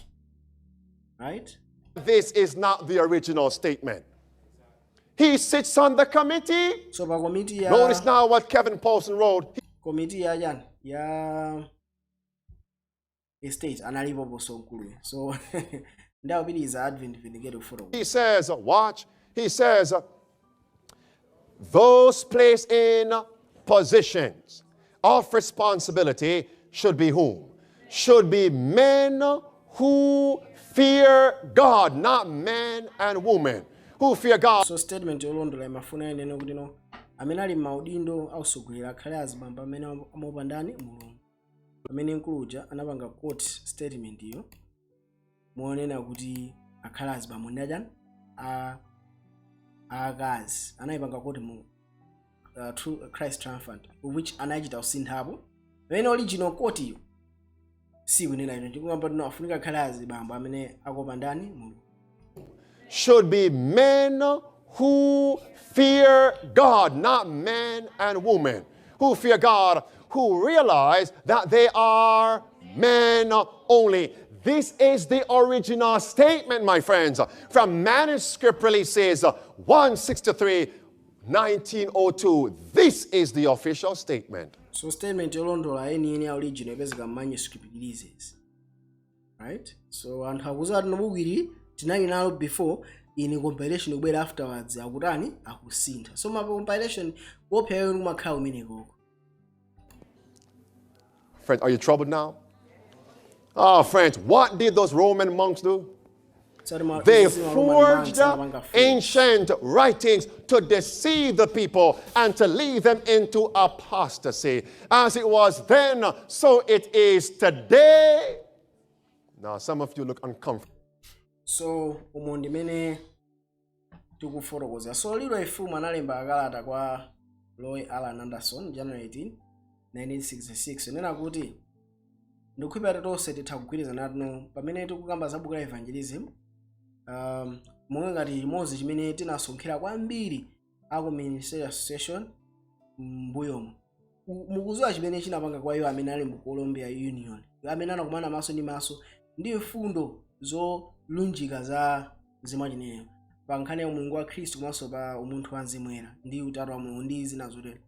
right? This is not the original statement. He sits on the committee. So pa komiti ya Notice now what Kevin Paulson wrote. Komiti ya chani ya estate analipoponso mkuluyo, so ndawapitiriza Advent Vindicated kufotokoza. He says, watch, he says, those placed in positions of responsibility should be whom? Should be men who fear God, not men and women who fear God. So statement yolondola imafuna inene kuti no, amene ali m'maudindo ausogolera akhale azibambo amene amaopa ndani? Mulungu. Pamene mkuluja anapanga quote statement iyo monena kuti akhale azibambo ndi achani? Akazi. Anayipanga quote mu True Christ Triumphant, which anachita kusinthapo, pamene original quote iyo sikunena ino, ndikungamba tino afunika akhale azibambo amene akopa ndani? Mulungu. Should be men who fear God, not men and women who fear God, who realize that they are men only. This is the original statement, my friends, from Manuscript Releases 163, 1902. This is the official statement. So statement yolondola yeniyeni ya original ipezeka manuscript releases, right? So anthu akuziwa kuti buku ili tinali nalo before ini compilation kubwera afterwards, akutani? Akusintha. So ma compilation kuopsa kumakhala kumenekoko. Friends, are you troubled now? Oh, friends, what did those Roman monks do? They forged ancient writings to deceive the people and to lead them into apostasy. As it was then, so it is today. Now, some of you look uncomfortable. So umu ndimene tikufotokoza. So Leroy Froom analemba kalata kwa Roy Alan Anderson January 18, 1966, nena kuti ndikukhulupirira tonse titha kugwirizana tino pamene tikukamba za buku la Evangelism, monga ngati chimodzi chimene tinasonkhera kwambiri aku Ministerial Association m'mbuyomo. Mukudziwa chimene chinapanga kwa iwo amene ali mu Columbia Union, amene anakumana maso ndi maso ndi mfundo zolunjika za mzimu wachinenero pa nkhani ya Mulungu wa Khristu komanso pa umunthu wa Mzimu Woyera ndi utatu wa Mulungu ndi zina zotero,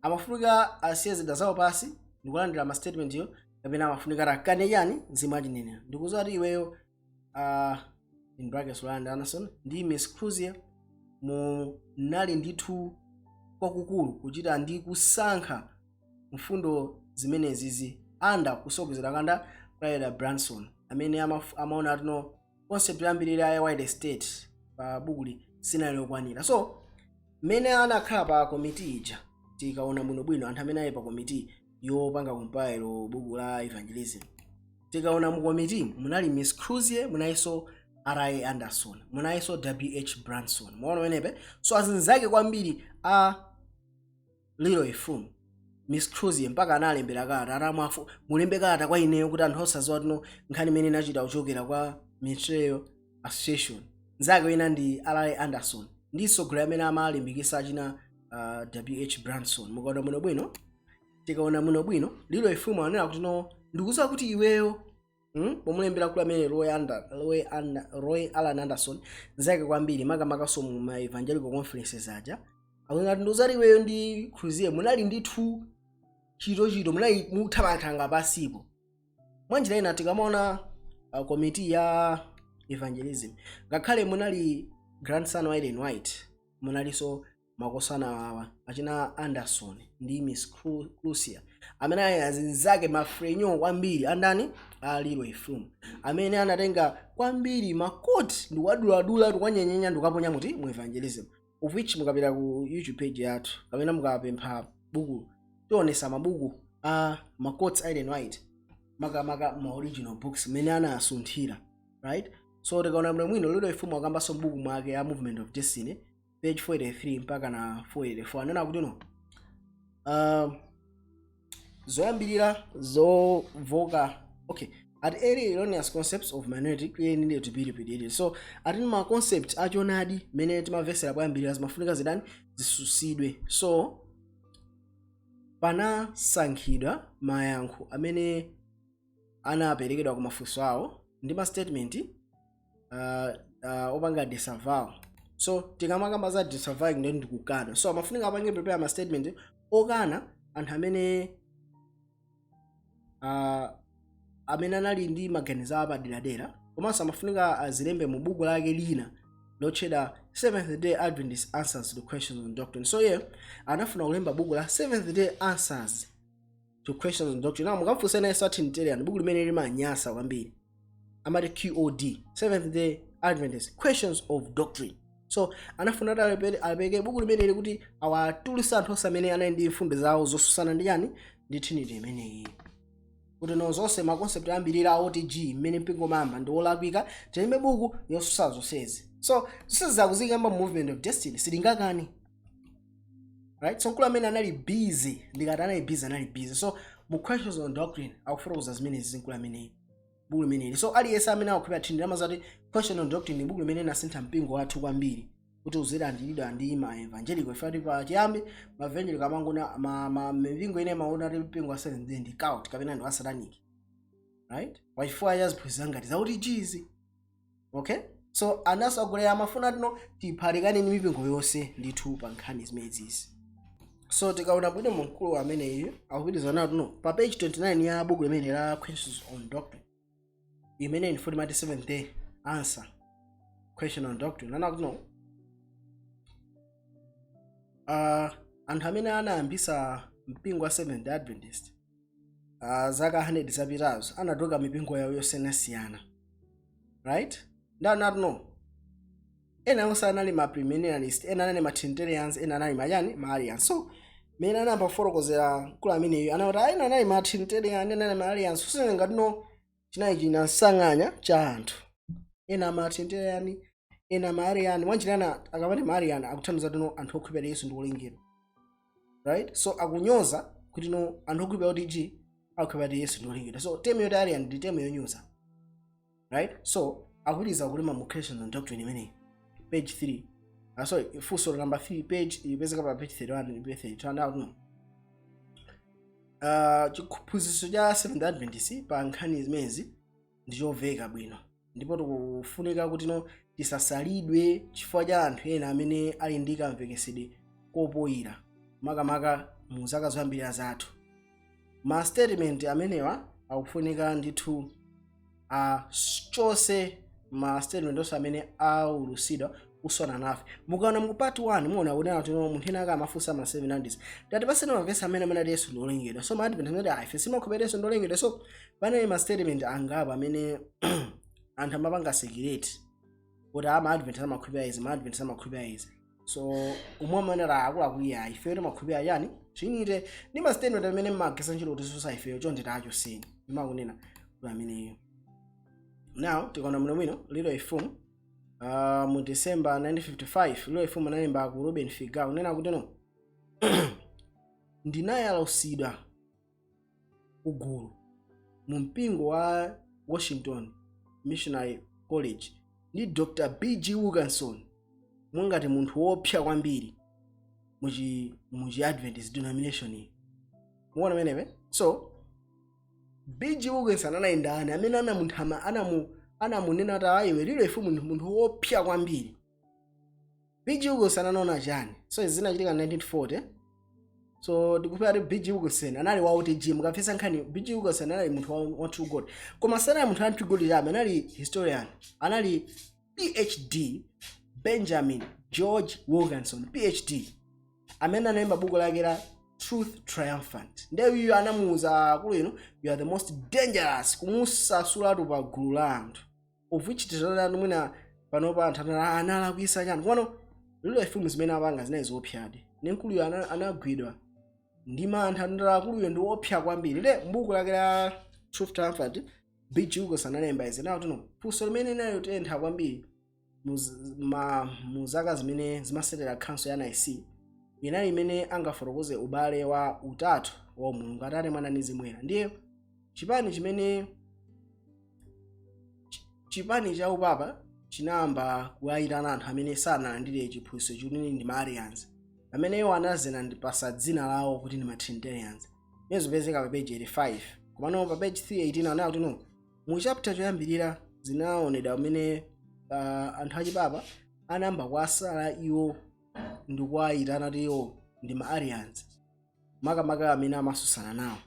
amafunika asiye zida zawo pasi ndikulandira ma statement yo, kapena amafunika akane chani? Mzimu wachinenero. Ndikudziwa kuti iweyo, in brackets Roland Anderson ndi Miss Cruzier, munali ndithu kwakukulu kuchita ndi kusankha mfundo zimenezizi under kusogozera kanda kwa Branson, amene amaona tino concept yoyambirira ya White Estate pa bukuli sinali yokwanira. So mmene anakhala pa komiti ija, tikaona bwinobwino anthu amene ali pa komiti yopanga compile buku la Evangelism, tikaona mu komiti munali Miss Cruzier, munalinso R.A. Anderson, munalinso W.H. Branson. Muona pamenepe? So azinzake kwambiri a Leroy Froom, Miss Cruzier mpaka analembera kalata atamwafu mulembe kalata kwa ineyo kuti anthu osadziwa tino nkhani imene inachita kuchokera kwa Ministerial Association. Nzake wina ndi R.A. Anderson ndi mtsogoleri amene amalimbikitsa achina W.H. Branson. Mukaona bwinobwino, tikaona bwinobwino, Leroy Froom anena kuti, "No, ndikudziwa kuti iweyo," pomulembera kulu amene Roy Alan Anderson, nzake kwambiri makamakaso mu ma evangelical conferences aja, akunena kuti ndikudziwa iweyo ndi Cruzier munali ndithu chitochito, munali muthamanthanga pasipo. Mwanjira ina, tikamaona komiti ya evangelism, ngakhale munali grandson wa Ellen White, munalinso makosana awa achina Anderson ndi Miss Cruzier, amene ali azinzake mafrenyo kwambiri andani? A Leroy Froom, amene anatenga kwambiri makoti ndikuwaduladula, ndikuwanyenyenya, ndikukaponya muti mu Evangelism, of which mukapita ku YouTube page yathu kapena mukapempha buku, tionesa mabuku a ma quotes a Ellen White, makamaka ma original books mmene anasunthira, right? So tikaona bwino mwino, Leroy Froom akambanso mbuku mwake ya Movement of Destiny, page 43 mpaka na 484, anena kuti no, zoyambirira zovoka, okay, at early erroneous concepts of minority clearly needed to be repudiated. So ati ma concept achonadi mene timamvesera poyambirira zimafunika zidani? Zisusidwe. So panasankhidwa mayankho amene anaperekedwa ku mafunso awo ndi ma statement opanga disavow. So tikamakamba za disavowing, ndi ndikukana. So amafunika apange prepare ma statement okana anthu amene anali ndi maganizo apaderadera, komanso amafunika azilembe mu buku lake lina lotchedwa Seventh Day Adventist Answers to Questions on Doctrine. So iye anafuna kulemba buku la Seventh Day Answers to Questions on Doctrine. Now mukamfunsa nayenso athiniterani, buku limene limanyasa kwambiri amati QOD, Seventh Day Adventist Questions of Doctrine. So anafuna kuti apereke buku limeneli kuti awatulutse anthu onse amene anali ndi mfundo zawo zosusana ndi chani? Ndi Trinity imeneyi, kuti no, zonse ma concept ambirira a OTG mmene mpingo mamba ndi olakwika, tilembe buku yosusa zonsezi. So zonsezi zakuzikamba Movement of Destiny, silingakani, right? So mkulu amene anali busy, ndikati anali busy, anali busy. So mu Questions on Doctrine akufotokoza zimenezi mkulu ameneyi, buku limeneli. So aliyense amene akukhulupirira Trinity amazati Question on Doctrine ndi buku limene linasintha mpingo wathu kwambiri kuti uzilandiridwa ndi ma evangelical. Ifati pa chiyambi ma evangelical amangona ma mipingo ine imaona kuti mpingo wa Seventh Day ndi cult kapena ndi wa satanic, right? Wachifukwa cha ziphunzitso ngati zakuti chizi, okay? So anasagulera amafuna tino tiphatikane ndi mipingo yonse ndithu pa nkhani zimenezi. So tikaona bwino, mkulu ameneyi akupitiriza nawo tino pa page 29 ya buku limene la Questions on Doctrine, imene ndi mati Seventh Day Answer Question on Doctrine, nana kuti no, anthu amene anayambisa mpingo wa Seventh Day Adventist zaka 100 zapitazo anatoka mipingo yawo yosiyanasiyana, right? Ndani no ena onse anali ma premillennialist, ena anali ma Trinitarians, ena anali ma chani, ma Arians. So mene anayamba kufotokozera mkulu ameneyo, anati ena anali ma Trinitarian, ena anali ma Arians. So ngati no chinayi chinasanganya cha anthu, ena ma Trinitarian, ena ma Arian. Mwanjirana akamati ma Arian akuthandiza tino anthu okhulupirira Yesu ndi wolengedwa, right? So akunyoza kuti no anthu okhulupirira kuti g akukhulupirira kuti Yesu ndi wolengedwa. So term yoti Arian ndi term yonyoza, right? So akupitiriza kulima mu Creation and Doctrine imeneyi, page 3, sorry, funso number 3, page ipezeka pa page 31 ndi page 32. Now no chiphunzitso cha Seventh Adventist pa nkhani zimenezi ndi chomveka bwino, ndipo tikufunika kuti no tisasalidwe chifukwa cha anthu ena amene ali ndi kamvekesedwe kopoyira, makamaka mu zaka zoyambirira zathu. Ma statement amenewa akufunika ndithu achose, ma statement onse amene aulusidwa kuswana nafe. Mukaona mu part 1, muona kunena kuti no munthu ena aka amafunsa ma 700 tati pasena mavesi amene ati Yesu ndiolengedwa. So ma Advent amene ife simakhulupirira Yesu ndiolengedwa. So panali ma statement angapo amene anthu amapanga circulate kuti ama Advent amakhulupirira izi, ma Advent amakhulupirira izi. So umwe amene akuluakulu, ife timakhulupirira chani, Trinity, ndi ma statement amene mmagesa ntchito kuti susa ifeyo, chonde tachoseni, imakunena kuti ameneyo. Now tikaona bwinobwino, LeRoy Froom, mu December 1955, LeRoy Froom analemba ku Ruben Figal kunena kuti no ndinayalusidwa kugulu mu mpingo wa Washington Missionary College ndi Dr. B.G. Wilkinson mungati munthu wopsa kwambiri muchi Adventist denomination iyi. Muona menepe? So B.G. Wilkinson anali ndani amene anamunthama, anamunena kuti ayiwe LeRoy Froom munthu wopsa kwambiri? B.G. Wilkinson anaona chani? So izi zinachitika 1940. So ndikupera kuti B.G. Wilkinson anali wa OTG. Mukamvetsa nkhani, B.G. Wilkinson anali munthu wa true God, koma sanali munthu wa true God chabe, anali historian, anali PhD, Benjamin George Wilkinson PhD, amene analemba buku lake la Truth Triumphant. Ndiye uyu anamuwuza akulu inu, "You are the most dangerous," kumusasulatu pa gulu la anthu, of which tizonatu mwina panopa anthu analakwisa chani. Komano LeRoy Froom zimene apanga zinali zoopsadi. Ne mkuluyo anagwidwa ndi mantha, ndala akuluyo ndi wopsa kwambiri. Le mbuku lake la Truth Triumphant, B.G. Wilkinson analemba izi nawo tino funso limene linali lotentha kwambiri mu zaka zimene zimasetera council ya Nicene inali imene angafotokoze ubale wa utatu wa Mulungu, Atate, Mwana ndi Mzimu Woyera. Ndiye chipani chimene chipani cha upapa chinayamba kuwayitana anthu amene sanalandire chiphunzitso chimene ndi ma Arians, amene iwo anazena ndipasa dzina lawo kuti ndi ma Trinitarians. Imene zipezeka pa page 85. Komano pa page 318 anayo kuti no mu chapter choyambirira zinaonedwa kumene anthu achipapa anayamba kuwasala iwo ndi kuwayitana kuti iwo ndi ma Arians, makamaka amene amasusana nawo,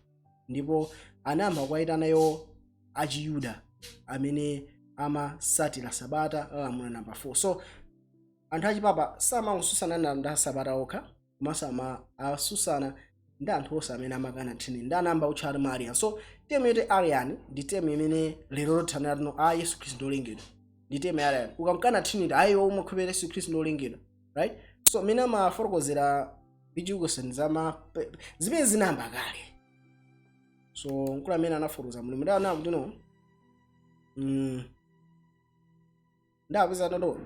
ndipo anayamba kuwayitana iwo Achiyuda amene amasatira sabata la lamulo namba 4. So anthu achipapa samakususana ndi asabata okha, komanso asusana ndi anthu onse amene amakana Trinity, ndi anayamba kutcha ma Arian. So term yoti Arian ndi term imene lero lothanira tino a Yesu Khristu ndiolengedwa, ndi term ya Arian. Ukamkana Trinity, ayi, umakhulupirira Yesu Khristu ndiolengedwa, right? So mene amafotokozera B.G. Wilkinson zama zimene zinayamba kale. So mkulu amene anafotokoza mlimi ndaona kuti no ndapeza toto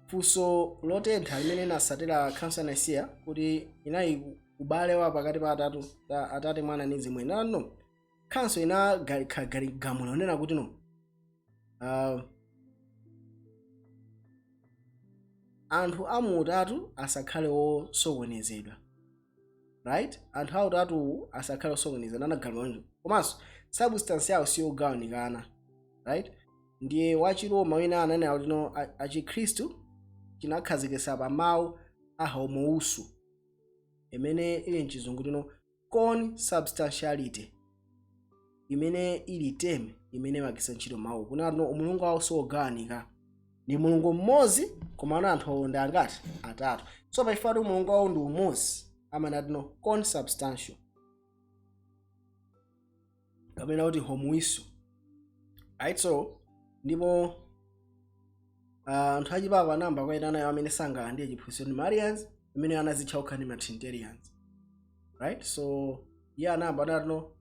funso lotentha limene linasatira council ya Nicaea kuti inali ubale wa pakati pa atatu, Atate, Mwana ndi Mzimu Woyera. No council inagagamula onena kuti no anthu amuutatu asakhale osokonezedwa, right? Anthu autatuwu asakhale osokonezedwa, anagamula. Komanso substance yawo siyogawanikana, right? Ndiye Wachiroma wina ananena kuti no achikhristu chinakhazikitsa pa mawu a homoousia, imene ili mchizungu tino consubstantiality, imene ili term imene imagwiritsa ntchito mawu kunena tino umulungu wawo siogawanika, ndi Mulungu mmodzi, koma ana anthu awo ndi angati? Atatu. So pachifukwa kuti umulungu wawo ndi umodzi, amanati no consubstantial kapena kuti homoousia, right? So Ndipo anthu achipapa anayamba kuwayitana iwo amene sangalandire chiphunzitso ndi Marians, amene anazitcha okha ndi ma Trinitarians, right? So iye anayamba anatino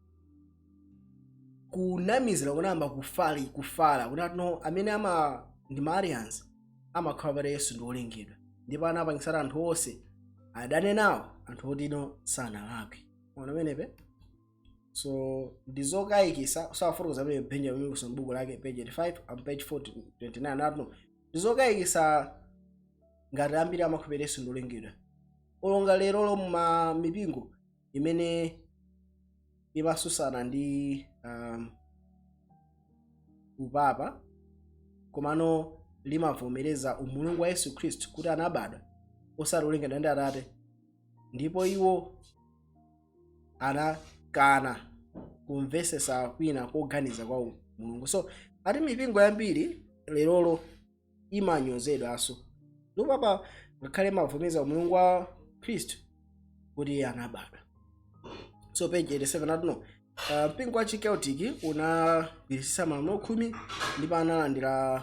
kunamizira, kunayamba kufala kunatino amene ama ndi Marians amakhala pati Yesu ndi wolengedwa, ndipo anapangisana anthu onse adane nawo anthu otino sanalakwe. Ona pamenepe. So ndizokayikisa, safotokoza pamene Benjamin Wilson, buku lake, page 85 and page 429, natino ndizokayikisa ngati ambiri amakhulupirira Yesu ndi wolengedwa olonga lero ma mipingo imene imasusana ndi upapa, komano limavomereza umulungu wa Yesu Khristu kuti anabadwa osati olengedwa ndi Atate, ndipo iwo anakana kumvesesa kwina koganiza kwa Mulungu. So ati mipingo yambiri lerolo imanyozedwanso ndipapa ngakhale imavomereza umulungu wa Khristu kuti iye anabadwa. So page 87 atino mpingo wa Chiceltic unagwirisisa malamulo 10 ndipo analandira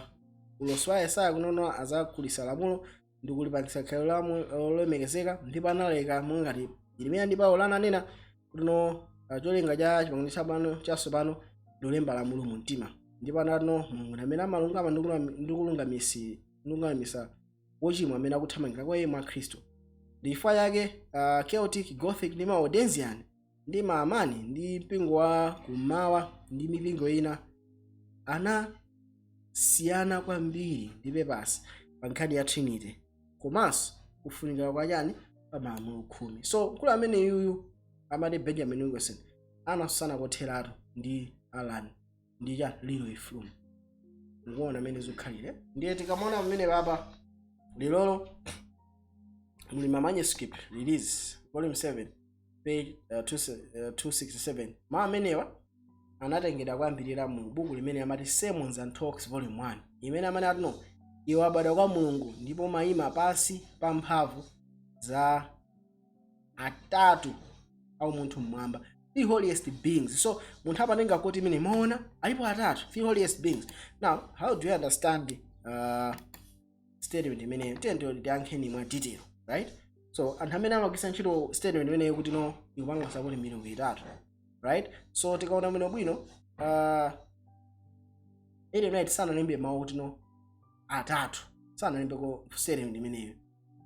ulosi wa Yesaya kunono azakulisa lamulo ndi kulipangisa khalidwe lolemekezeka, ndipo analeka mongati Yeremiya ndi Paulo ananena kuti no cholinga cha chipangano chapano chatsopano lolemba lamulo mu mtima. Ndipo anatino Mulungu ndi amene amalungama ndi kulungamisa wochimwa amene akuthamangira kwa iye mwa Khristu. Ndi chifukwa chake Celtic, Gothic ndi ma Waldensian ndi Maamani ndi mpingo wa kummawa ndi mipingo ina anasiyana kwambiri ndi papacy pa nkhani ya Trinity komanso kufunikira kwa chani pa malamulo 10. So mkulu amene yuyu amati Benjamin Wilkerson anasusana kotheratu ndi Alan ndi cha Leroy Froom. Mukuona amene zikukhalire. Ndiye tikamaona pamene papa lilolo muli ma Manuscript Release, volume 7, page 267. Mawu amenewa anatengedwa kuyambirira mu buku limene amati Sermons and Talks, volume 1, imene amene atino iwe abadwa kwa Mulungu ndipo mayima pansi pa mphamvu za atatu au munthu mmwamba, three holiest beings. So munthu amatenga kuti imene maona alipo atatu, three holiest beings. Now, how do you understand statement imeneyo? Tiyeni tiyankheni mwa detail, right? So anthu amene amagwiritsa ntchito statement imeneyo kuti no ikupanga support milungu itatu, right? So tikaona bwino bwino, Ellen White sanalembe mawu kuti no atatu, sanalembeko statement imeneyo,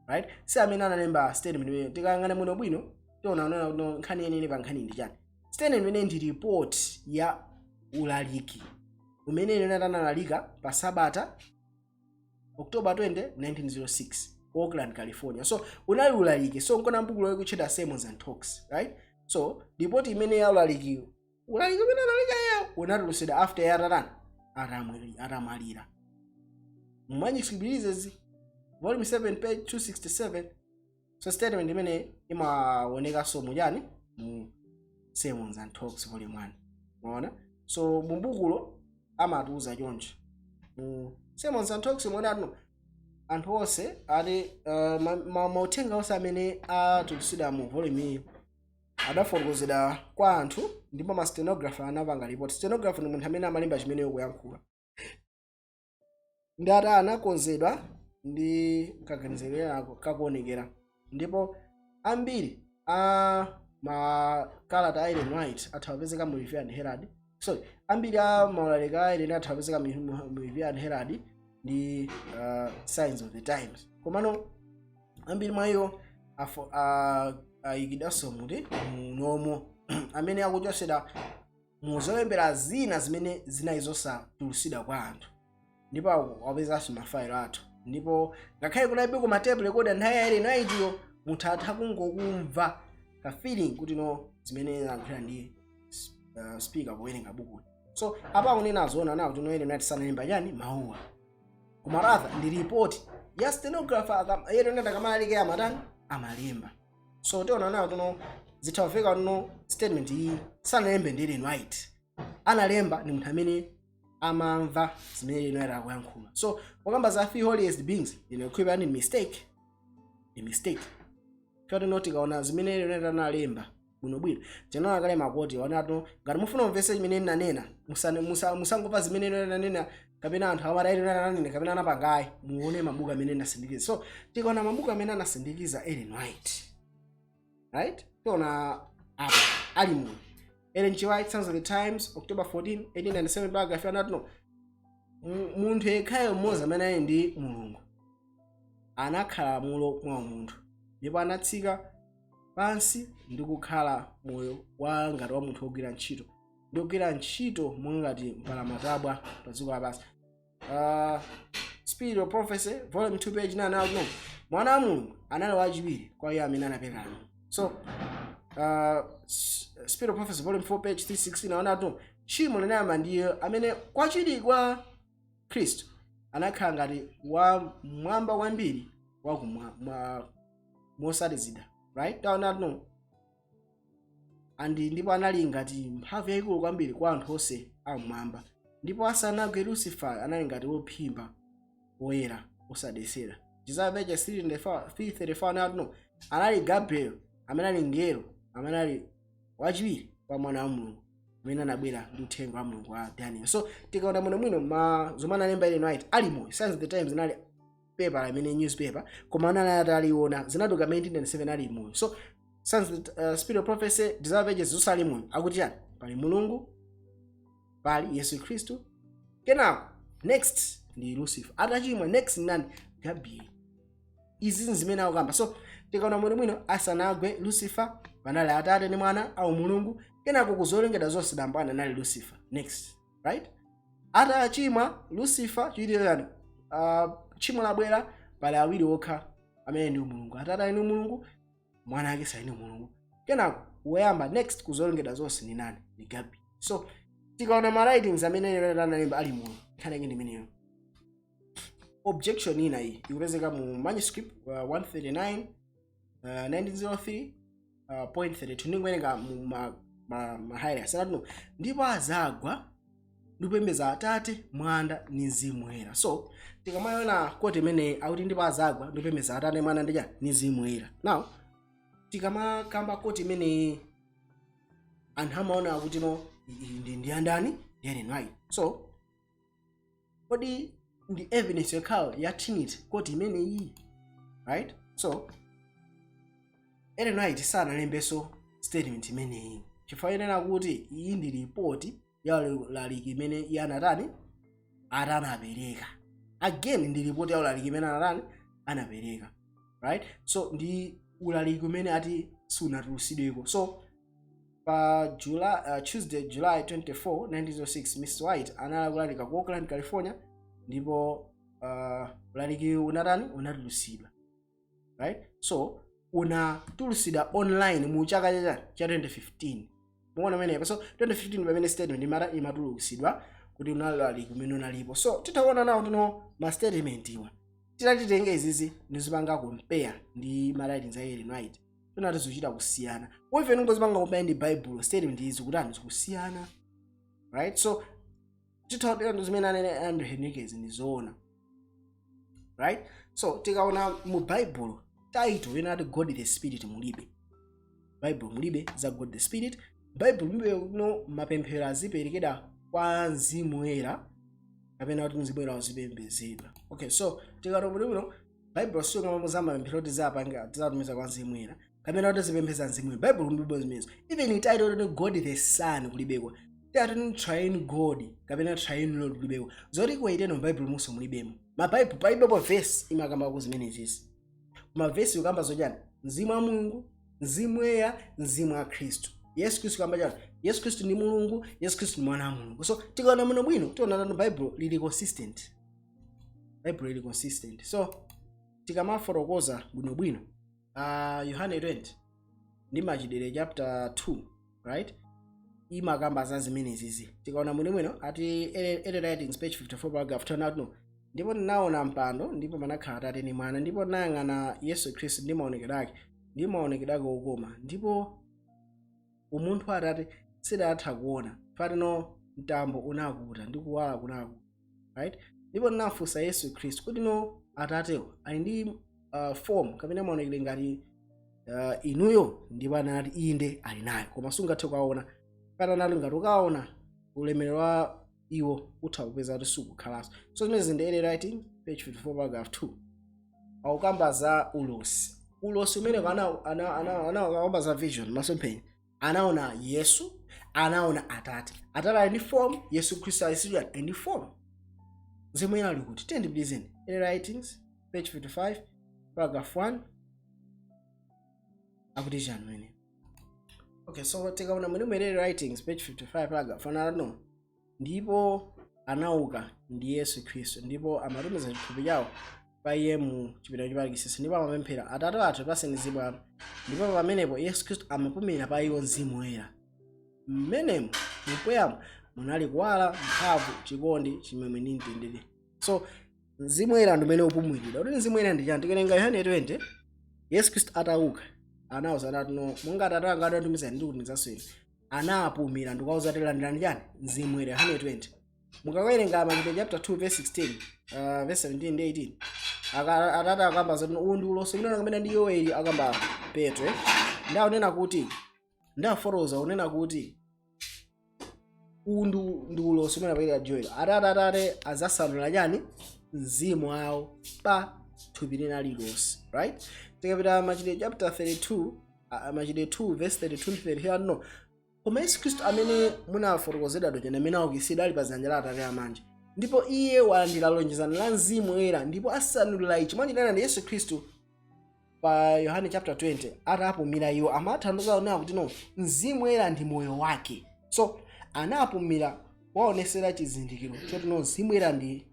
right? Si amene analemba statement imeneyo. Tikayang'ana bwino bwino tiona unaona kuti no nkhani yenene pa nkhani ndi chani. Statement imeneyi ndi report ya ulaliki umene Ellen White analalika pa Sabata, October 20, 1906, Oakland, California. So unali ulaliki. So nkona mbuku loye kutchedwa Sermons and Talks, right? So ripoti imene ya ulaliki, ulaliki umene analalika iyeyo unatulusidwa after yatatani atamwalira. Mu Manuscript Releases, volume 7, page 267. So statement imene imaonekanso muchani, mu Sermons and Talks, volume 1, maona. So mumbukulo amatiuza choncho mu Sermons and Talks mwonatu anthu onse ati mauthenga onse amene atulusidwa mu volume iyi adafotokozedwa kwa anthu, ndipo ma stenographer anapanga report. Stenographer ndi munthu amene amalemba chimene ukuyankhula, ndi ati anakonzedwa ndi kaganizidwe kakuonekera, ndipo ambiri a makalata a Ellen White atha kupezeka mu Review and Herald, sorry, ambiri a maulaliki a Ellen atha kupezeka mu Review and Herald ndi Signs of the Times. Komano ambiri mwa iwo ayikidwanso muti munomo amene akuchosedwa mu zolembera zina zimene zinali zosatulusidwa kwa anthu, ndipo wapezanso mafailo athu. Ndipo ngakhale kunalibe ku ma tape recorder nthawi ya Ellen White, munthu atha kungokumva ka feeling kuti no zimene zankhulira ndi speaker powerenga buku. So apa akunena zoona nawo kuti no Ellen White sanalemba chani mawuwa, koma rather ndi report ya stenographer. Ellen White akamalalika amatani, amalemba. So tiona nawo tuno zitawafika tuno statement iyi sanalembe ndi Ellen White, analemba ndi munthu amene amamva zimene Ellen White akuyankhula. So wakamba za three holiest beings, ine ni mistake, ni mistake. Choti no tikaona zimene Ellen White analemba bwinobwino, tinaona kale makoti wanato. Ngati mufuna kumvetsa chimene ndinanena, musangomva zimene Ellen White ananena. Kapena anthu amati Ellen White ananena kapena anapangayi, muone mabuku amene anasindikiza. So tikaona mabuku amene anasindikiza Ellen White, right, tiona apa ali muno Ellen G. White, Signs of the Times, October 14, 1897, paragraph anati no, munthu yekhayo mmodzi amene ali ndi Mulungu anakhala mulo mwa munthu ndipo anatsika pansi ndi kukhala moyo wa ngati wa munthu wogwira ntchito ndi kugwira ntchito mongati mpalamatabwa pa dziko lapansi. Spirit of Prophecy, volume 2, page 9, no, mwana wa Mulungu anali wachiwiri kwa iye amene anapereka. So Spirit of Prophecy, volume 4, page 316, aona no, tchimo linayamba ndiye amene kwachiwiri kwa Khristu anakhala ngati wa mwamba kwambiri wakumwa mosatizida, right? Taona no, and ndipo anali ngati mphamvu yayikulu kwambiri kwa anthu onse amwamba, ndipo asanagwe Lucifer anali ngati wophimba woyera osadesera. Isaiah page 335 anati no, anali Gabriel amene ali ngelo amene ali wachiwiri kwa mwana wa Mulungu amene anabwera ndi uthenga wa Mulungu wa Daniel. So tikaona bwinobwino ma zomwe analemba Ellen White ali moyo, Signs of the Times inali paper imene newspaper, koma anali ataliona, zinatuluka 1997 ali moyo. So Signs of the, Spirit of Prophecy, Desire of Ages, zonse ali moyo. Akuti chani? Pali Mulungu, pali Yesu Khristu, kenako next ndi Lucifer atachimwa, next nani? Gabriel. Izi zimene akukamba. So tikaona bwinobwino, asanagwe Lucifer panali Atate ndi Mwana au Mulungu, kenako kuzolengedwa zonse dambo anali Lucifer next, right? Atachimwa Lucifer, chiitirani tchimo labwera, pali awiri okha amene ndi Mulungu. Atate ali ndi Mulungu, Mwana ake sali ndi Mulungu. Kenako woyamba next kuzolengedwa zonse ni nani? Ni Gabi. So tikaona ma writings amene analemba ali moyo, nkhani yake ndi imeneyo. Objection ina iyi ikupezeka mu manuscript 139 1903 point 32. Ndikuwerenga mu ma highlights. Anati no, ndipo azagwa ndikupembedza Atate, Mwana ndi Mzimu Woyera. So tikamaona quote imene akuti ndipo azagwa ndikupembedza Atate, Mwana ndi chani? Ndi Mzimu Woyera. Now tikamakamba quote imene anthu amaona kuti no, ndi andani? Ndi Ellen White. So kodi ndi evidence yokhayo ya Trinity quote imeneyi, right? So Ellen White sanalembenso statement imeneyi chifukwa yenena kuti iyi ndi ripoti ya ulaliki imene iye anatani? Atanapereka. Again, ndi ripoti ya ulaliki imene anatani? Anapereka, right? So ndi ulaliki umene ati sunatulusidweko. So pa July, Tuesday, July 24, 1906, Miss White anali kulalika ku Oakland, California, ndipo ulaliki unatani? Unatulusidwa, right? So unatulusidwa online mu chaka cha 2015. Muona pamenepo? So 2015 pamene statement imatulusidwa kuti unalaliki umene unalipo. So titaona nawo tino ma statement iwa, titatitenge izizi ndizipanga compare ndi ma writings a Ellen White, tonati zikuchita kusiyana. Even ungozipanga compare ndi Bible, statement izi zikutani? Zikusiyana, right? So titaona zimene anene Andrew Henriquez ndi zoona, right? So tikaona mu Bible, title inati God the Spirit mulibe. Bible mulibe za God the Spirit. Bible mulibe no mapemphero aziperekedwa kwa Mzimu Woyera kapena kuti Mzimu Woyera uzipembedzedwa. Okay, so tikaona bwinobwino, Bible siyokamba za mapemphero kuti zapanga tizatumiza kwa Mzimu Woyera kapena kuti zipembedza Mzimu Woyera. Bible mulibe zimenezo. Even title kuti God the Son kulibeko. Title Triune God kapena Triune Lord kulibeko. Zoti kuwaiteno Bible muso mulibemo. Ma Bible palibepo verse imakamba ku zimenezisi. Koma verse ikamba zochani? Mzimu wa Mulungu, Mzimu Woyera, Mzimu wa Khristu, Yesu Khristu. Kamba chani? Yesu Khristu ndi Mulungu, Yesu Khristu ndi Mwana wa Mulungu. So tikaona muno bwino, tiona tano Bible lili consistent. Bible lili consistent. So tikamafotokoza bwinobwino, Yohane 20 ndi Machitidwe chapter 2, right, imakamba za zimenezizi. Tikaona bwinobwino, ati Early Writings, page 54, paragraph 10, no, ndipo ndinaona mpando, ndipo panakhala Atate ndi Mwana, ndipo ndinayang'ana Yesu Khristu ndi maonekedwe ake, ndi maonekedwe ake okoma, ndipo umunthu wa Atate sidatha kuona patino mtambo unakuta ndi kuwala kunakuta, right? Ndipo ndinafunsa Yesu Khristu kuti no, Atatewo ali ndi form kapena maonekedwe ngati inuyo? Ndipo anati inde, ali nayo, koma sungathe kukaona. Patanati ngati ukaona ulemerero wa Iwo utha kupeza kuti sukukhalanso. So zimene zindi Early Writing, page 54, paragraph 2, akukamba za ulosi. Ulosi umene anakamba za vision, masomphenya. Anaona Yesu, anaona Atate. Atate ali ndi form, Yesu Khristu ali ndi form. Mzimu Woyera ali kuti? Tiyeni. Early Writings, page 55, paragraph 1, akuti chani mene? Okay, so tikaona mwene mu Early Writings, page 55, paragraph 1, ano ndipo anauka ndi Yesu Khristu, ndipo amatumiza chithupi chawo pa iye mu chipinda chopatulikitsitsa, ndipo amapemphera, "Atate athu, paseni mzimu wanu." Ndipo pamenepo Yesu Khristu amapumira pa iwo Mzimu Woyera. Mmenemo mpweyamo munali kuwala, mphamvu, chikondi, chimwemwe ndi mtendere. So Mzimu Woyera ndi umene upumulira. Kuti Mzimu Woyera ndi chani? Tikawerenga Yohane 20, Yesu Khristu atauka anawuza atati, "No, monga Atate anga adanditumiza, ndikutumizanso inu." Anapumira ndikuwauza ati, "Landirani chani? Mzimu Woyera." Yohane 20. Mukawerenga Machitidwe chapter 2 verse 16, verse 17 ndi 18, atate akamba zati uwu ndi ulosi umene akamena ndi Yoweli, akamba Petro ndaunena kuti, ndafotokoza unena kuti uwu ndi ulosi umene apakira Joel. Atate, atate azasanula chani? Mzimu wawo pa thupi lina lililonse, right? Tikapita Machitidwe chapter 32, Machitidwe 2 verse 32 ndi 33, no, koma Yesu Khristu amene munafotokozedwa chene, amene aukitsidwa, ali pa dzanja la Atate amanja, ndipo iye walandira lonjezano la Mzimu Woyera, ndipo asanulira ichi mwanjira ndi Yesu Khristu. Pa Yohane chapter 20, atapumira iwo, amathandiza kunena kuti no, Mzimu Woyera ndi moyo wake. So anapumira waonesera chizindikiro choti no, Mzimu Woyera ndi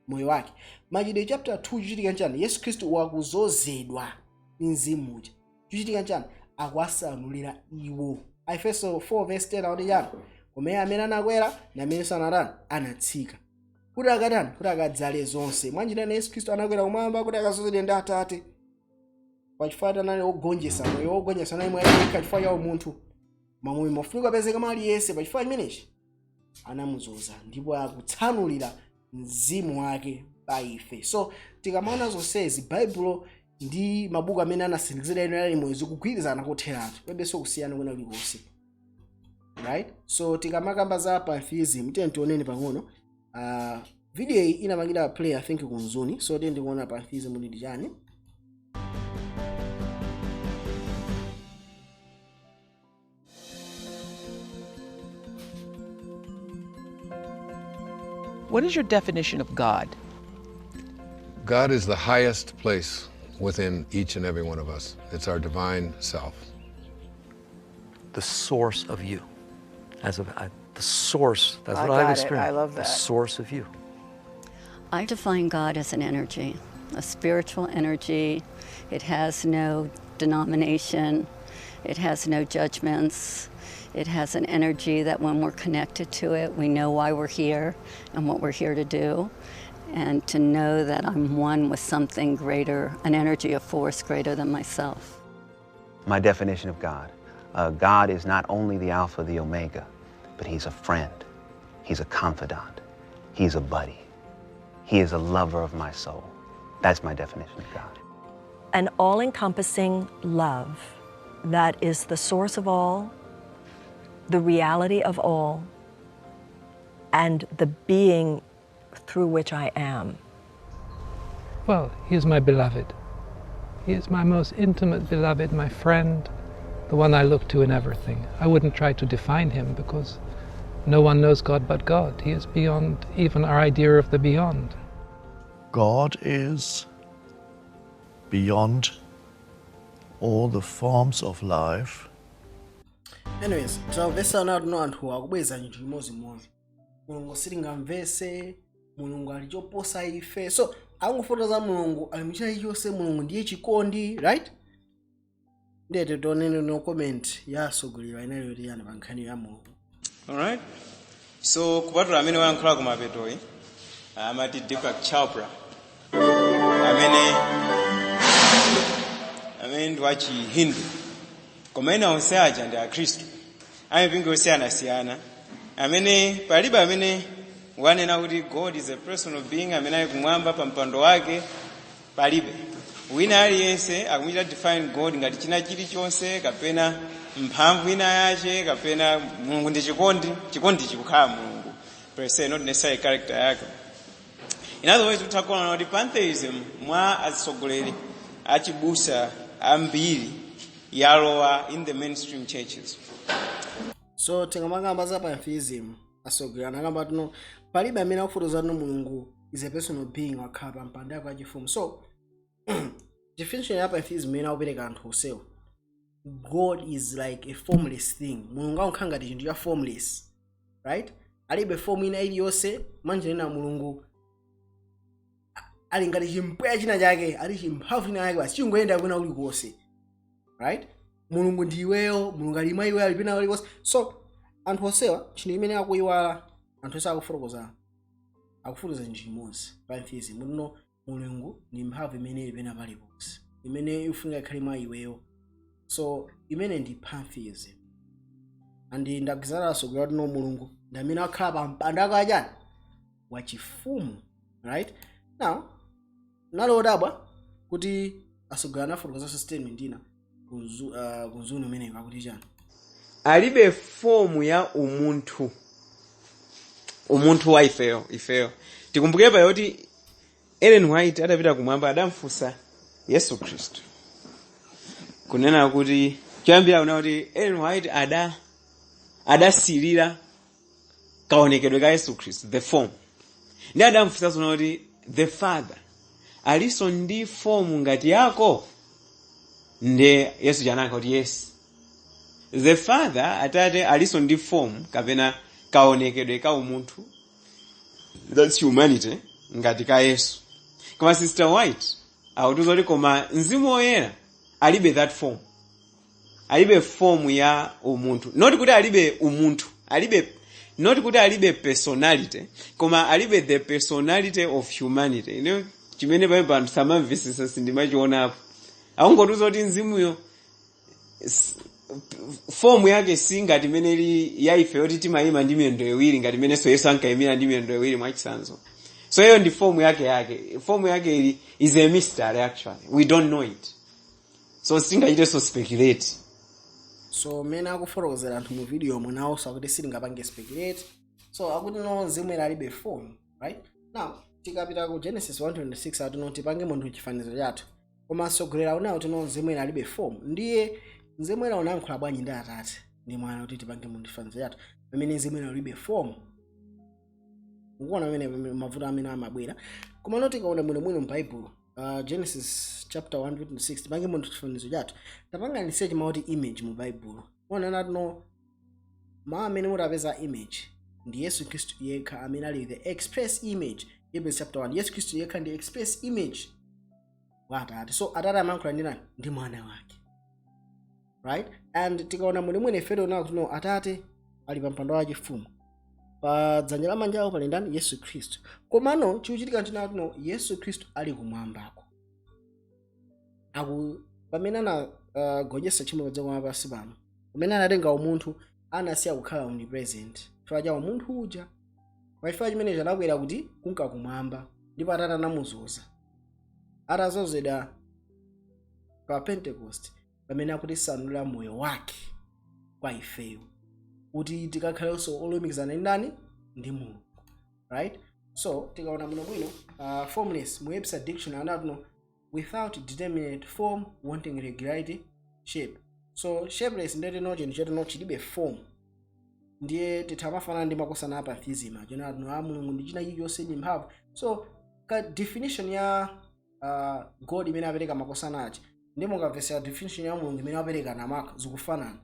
moyo wake. Machitidwe chapter 2, chichitika nchani? Yesu Khristu wakuzozedwa ndi Mzimu uja. Chichitika nchani? Akuwasanulira iwo. Aefeso 4 verse 10 akuti chani? Koma iye amene anakwera ndi amene sanatani, anatsika, kuti akatani? Kuti akadzale zonse. Mwanjira ina, Yesu Khristu anakwera kumwamba kuti akazozedwe ndi Atate, pachifukwa anali wogonjetsa. Moyo wogonjetsa anali mwa yekha chifukwa cha umunthu. Mamoyo mafunika apezeka mwa aliyense. Pachifukwa chimenechi anamuzoza ndipo akutsanulira mzimu wake pa ife. So tikamaona zonsezi, Baibulo ndi mabuku amene anasindikizidwa eno ali moyo zikugwirizana kotheratu, palibenso kusiyana kwina kulikonse, right? So tikamakamba za pantheism, tiye tioneni pang'ono. Video iyi inapangira play, I think, kunzuni. So tiye ndikuona pantheism ndi chani. What is your definition of God? God is the highest place within each and every one of us. It's our divine self. The source of you. As of the source, that's I what I've got it. I experienced. love The that. source of you. I define God as an energy, a spiritual energy. It has no denomination. It has no judgments. It has an energy that when we're connected to it, we know why we're here and what we're here to do. And to know that I'm one with something greater, an energy, a force greater than myself. My definition of God. God is not only the Alpha, the Omega, but He's a friend. He's a confidant. He's a buddy. He is a lover of my soul. That's my definition of God. An all-encompassing love that is the source of all, the reality of all, and the being through which I am. Well, he is my beloved. He is my most intimate beloved, my friend, the one I look to in everything. I wouldn't try to define him because no one knows God but God. He is beyond even our idea of the beyond. God is beyond all the forms of life. Anyways, tamvesana tuno, anthu akubweza chinthu chimodzimodzi: Mulungu sitingamvese, Mulungu ali choposa ife. So angofotokoza Mulungu ali muchina chilichonse, Mulungu ndiye chikondi, right? Ndiyete tionene no comment ya atsogoleri inali yoti yani pa nkhani ya Mulungu. Alright, so kupatula amene wayankhula kumapetoyi, amati Deepak Chopra, amene ndi wa Chihindu, koma ena onse aja ndi Akhristu amipingo yosiyanasiyana, amene palibe amene wanena kuti God is a personal being amene ali kumwamba pa mpando wake. Palibe wina aliyense akumuchita define God ngati china chilichonse kapena mphamvu ina yache kapena Mulungu ndi chikondi. Chikondi chikukhala Mulungu. Per se, not necessarily character yake. In other words, utakuona kuti pantheism mwa atsogoleri achibusa ambiri yalowa in the mainstream churches. So tingamakamba za pantheism, asogolera anakamba tino palibe amene akufotokoza tino Mulungu is a personal being wakhala pa mpando yake wachifumu. So definition ya pantheism imene akupereka anthu onsewo, God is like a formless thing. Mulungu akukhala ngati chinthu cha formless, right? Alibe form ina iliyonse. Manjenena Mulungu ali ngati chimpweya china chake, ali chimphamvu china chake, basi chingoyenda kwina kulikonse, right? Mulungu ndi iweyo, Mulungu ali mwa iweyo, ali pina kulikonse. So anthu onsewa, chinthu chimene akuyiwala, anthu onse akufotokoza chinthu chimodzi, pantheism, muno Mulungu ndi mphamvu imene ili pena paliponse, imene ifunika ikhale mwa iweyo. So imene ndi pantheism. And ndagwirizananso kuti no, Mulungu ndi amene akhala pa mpando wake wachani? Wachifumu, right? Now nalo odabwa kuti asogolera anafotokozanso statement ina kunzuni umeneyo, akuti chani? Alibe form ya umunthu, umunthu wa ifeyo. Tikumbukire pa yoti Ellen White atapita kumwamba adamfunsa Yesu Khristu kunena kuti, choyambira kunena kuti Ellen White adasilira kaonekedwe ka Yesu Khristu, the form, ndi adamfunsanso kuti the Father alinso ndi form ngati yako? Nde Yesu chanayankha kuti yes, the Father, Atate, alinso ndi form kapena kaonekedwe ka umunthu, that's humanity, ngati ka Yesu. Koma Sister White akutiuza kuti koma Mzimu Woyera alibe that form, alibe form ya umunthu. Not kuti alibe umunthu, alibe, not kuti alibe personality, koma alibe the personality of humanity. Chimene pamene panthu samamvisisa, sindimachionapo. Akungotiuza kuti mzimuyo form yake si ngati imene ili ya ife yoti timayima ndi miyendo iwiri, ngati imenenso Yesu ankayimira ndi miyendo iwiri, mwachitsanzo. So iyo ndi form yake. Form yake ili is a mystery actually, we don't know it, so sitingachitenso speculate. So mmene akufotokozera anthu mu video omwe nawonso akuti sitingapange speculate. So akuti no, mzimu alibe form, right? Now tikapita ku Genesis 1:26, ati no, tipange munthu chifanizo chathu. Koma asogolera unawo tino mzimu alibe form. Ndiye mzimu unayankhula bwanji ndi Atate ndi Mwana kuti tipange munthu chifanizo chathu, pamene mzimu ulibe form? Ukuona amene mavuto amene amabwera. Koma no, tikaona bwinobwino m'Baibulo, Genesis chapter 1:26, tipange munthu chifanizo chathu, tapanga research mawu image mu Baibulo, ona nati no, mawu amene mutapeza image ndi Yesu Khristu yekha amene ali the express image. Hebrews chapter 1, Yesu Khristu yekha ndi express image wa Atate. So Atate amayankhula ndi nani? Ndi Mwana wake, right? And tikaona mwene ife tiona kuti no, Atate ali pa mpando wachifumu, pa dzanja lamanja awo pali ndani? Yesu Khristu. Komano chikuchitika ntinati no, Yesu Khristu ali kumwambako aku pamene anagonjetsa tchimo padziko lapansi pano, pamene anatenga umunthu, anasiya kukhala omnipresent chifukwa cha umunthu uja. Pachifukwa chimenecho anakwera kuti kunka kumwamba, ndipo Atate anamuzoza. Atazozedwa pa Pentecost, pamene akutisanulira moyo wake kwa ifeyo kuti tikakhalenso olumikizana ndi ndani? Ndi Mulungu, right? So tikaona bwinobwino, formless mu Webster Dictionary anati without determinate form, wanting regularity, shape. So shapeless ndetino chinthu chetino chilibe form. Ndiye titha ndi makosana a pantheism achona ati a Mulungu ndi china chilichonse, ndi mphamvu. So ka definition ya God imene apereka makosana achi ndi mukamvesera definition ya Mulungu imene apereka namaka zikufanana.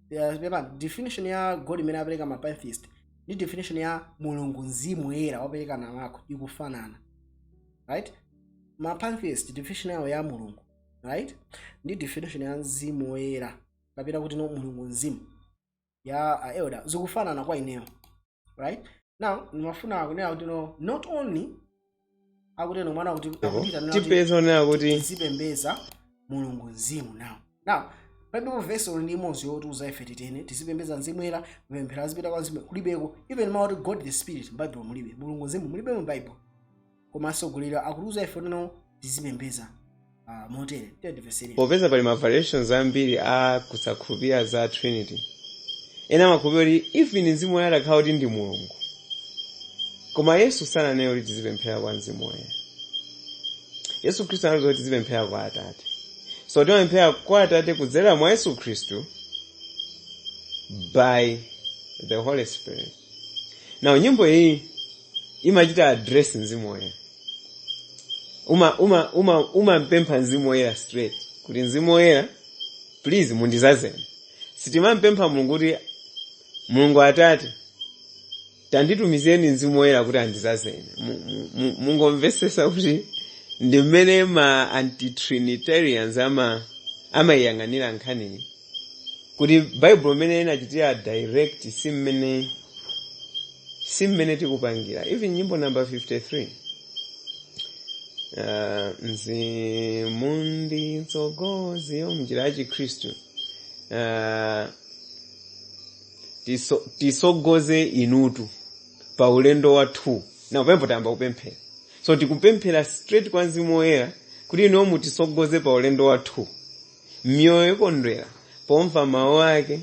Pepa, definition ya God imene apereka ma pantheist ndi definition ya Mulungu Mzimu Woyera wapereka namako ikufanana, right? Ma pantheist definition yawo ya Mulungu, right, ndi definition ya Mzimu Woyera kapena kuti no, Mulungu Mzimu ya elder zikufanana kwa ineyo. Right now ndimafuna kunena kuti no, not only akuteno mwana kuti akutitanena kuti Tipeza onena kuti tizipembeza Mulungu Mzimu. Now palibepo vesi ndi imodzi yotiuza ife titene tizipembeza Mzimu Woyera, mapemphero azipita kwa Mzimu. Kulibeko even mawu kuti God the Spirit m'Bible mulibe, Mulungu Mzimu mulibe mu Bible. Koma asogolera akutiuza ife tino tizipembeza motere. Tiye. Popeza pali ma variations ambiri a kusakhulupirira za Trinity, ena amakhulupirira kuti even Mzimu Woyera akhala kuti ndi Mulungu. Koma Yesu sananene kuti tizipemphera kwa Mzimu Woyera. Yesu Khristu anatiuza kuti tizipemphera kwa Atate. So timapemphera kwa Atate kudzera mwa Yesu Khristu by the Holy Spirit. Now nyimbo iyi imachita address Mzimu Woyera. Umampempha Mzimu Woyera straight kuti, "Mzimu Woyera, please mundizazeni." Sitimampempha Mulungu kuti, "Mulungu Atate, tanditumizeni Mzimu Woyera kuti andizazeni." Mungomvesesa kuti ndi mmene ma anti-Trinitarians amayiyang'anira nkhaniyi, kuti Baibulo mmene inachitira direct si mmene tikupangira. Even nyimbo number 53, "Mzimu ndi mtsogozi mnjira ya Chikhristu, tisogoze inutu pa ulendo wathu." Na pempo tayamba kupemphera, so tikupemphera straight kwa Mzimu Woyera kuti inuyo mutisogoze pa ulendo wathu. Miyoyo ikondwera pomva mawu ake,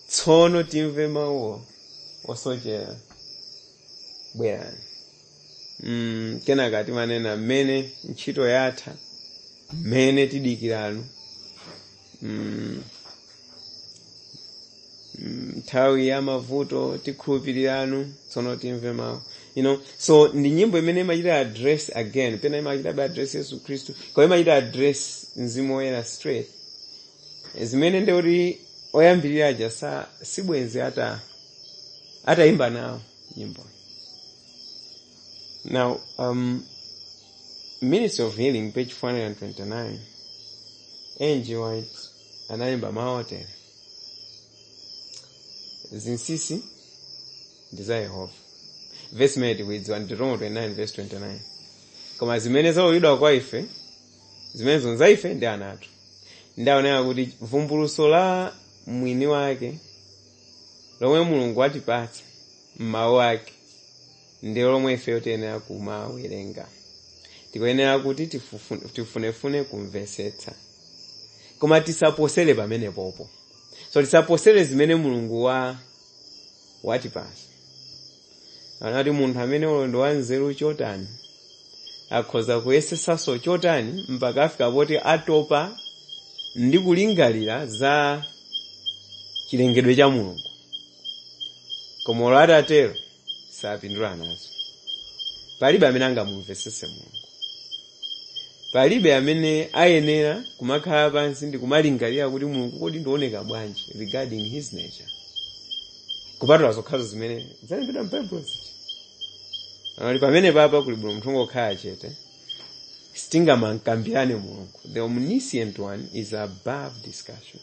tsono timve mawuwo osochera, bwerani. Kenaka timanena mmene ntchito yatha, mmene tidikiranu, nthawi ya mavuto tikhulupiriranu, tsono timve mawu. So ndi nyimbo imene imachita address again, pena imachita address Yesu Khristu, koma imachita address Mzimu Woyera straight, zimene ndikuti oyambirira aja sa sibwenzi atayimba nawo nyimbo. Now, Ministry of Healing, page 429, N.G. White analemba mawu otere: "Zinsinsi ndi za Yehova." Verse imene tikuidziwa ndi Deuteronomy 29 verse 29. "Koma zimene zaululidwa kwa ife, zimenezo za ife ndi ana athu." Ndaonera kuti vumbulutso la mwini wake lomwe Mulungu watipatsa m'mawu ake ndiyo lomwe ifeyo tiyenera kumawerenga. Tikuyenera kuti tifunefune kumvetsetsa, koma tisaposere pamenepopo. So tisaposere zimene Mulungu watipatsa. Anati munthu amene ulendo wa nzeru chotani, akhoza kuyesesanso chotani, mpaka afika poti atopa ndi kulingalira za chilengedwe cha Mulungu, koma olo atatero sapindula nazo. Palibe amene angamumvetsetse Mulungu. Palibe amene ayenera kumakhala pansi ndi kumalingalira kuti Mulungu kodi ndioneka bwanji regarding his nature, kupatula zokhazo zimene zalembedwa m'Baibulo zija. Ali pamene papa kuli bwino munthu ungokhala chete. Sitingamankambirane Mulungu. The omniscient one is above discussion.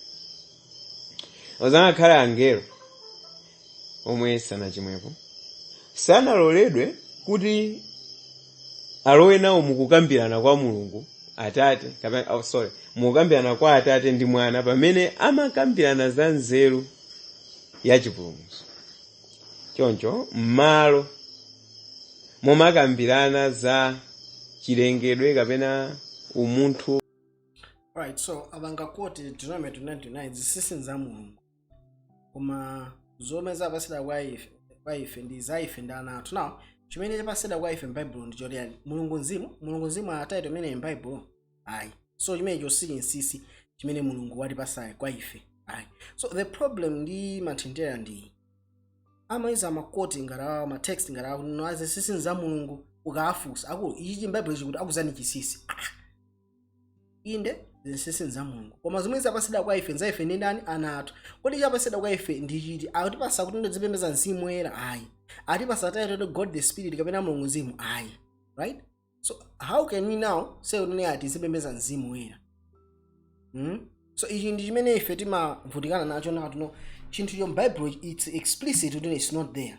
Ozangakhala angelo omwe sanachimwepo sanaloledwe kuti alowe nawo mukukambirana kwa Mulungu Atate kapena, oh, sorry, mukukambirana kwa Atate ndi Mwana pamene amakambirana za nzeru ya chipulumutso. Choncho m'malo momakambirana za chilengedwe kapena umunthu. Right, so apanga quote Deuteronomy 29, zinsinsi za Mulungu, koma zomwe zapatsidwa kwa ife ndi za ife ndi ana athu. Now, chimene chapatsidwa kwa ife m'Baibulo ndi chotiyani? Mulungu Mzimu. Mulungu Mzimu atayito imene m'Baibulo ayi. So chimenecho si chinsinsi chimene Mulungu watipasayi kwa ife ayi. So the problem ndi ma Trinitarian ndi amayiza ma quote ngati awa, ma text ngati awa, no, azinsinsi za Mulungu. Ukawafunsa, "Akulu, ichi m'Baibulo chikuti akuzani chinsinsi?" Ah, inde, zinsinsi za Mulungu, koma zomwe zapatsidwa kwa ife nza ife ndi ndani? Ana athu. Kodi chapatsidwa kwa ife ndi chiti? Akutipasa kuti ndizipembedza Mzimu Woyera? Ayi. Atipasa title God the Spirit kapena Mulungu Mzimu? Ayi, right? So how can we now say kuti ati tizipembedza Mzimu Woyera? So ichi ndi chimene ife timavutikana nacho nato. No, chinthu cho m'Bible it's explicit kuti it's not there.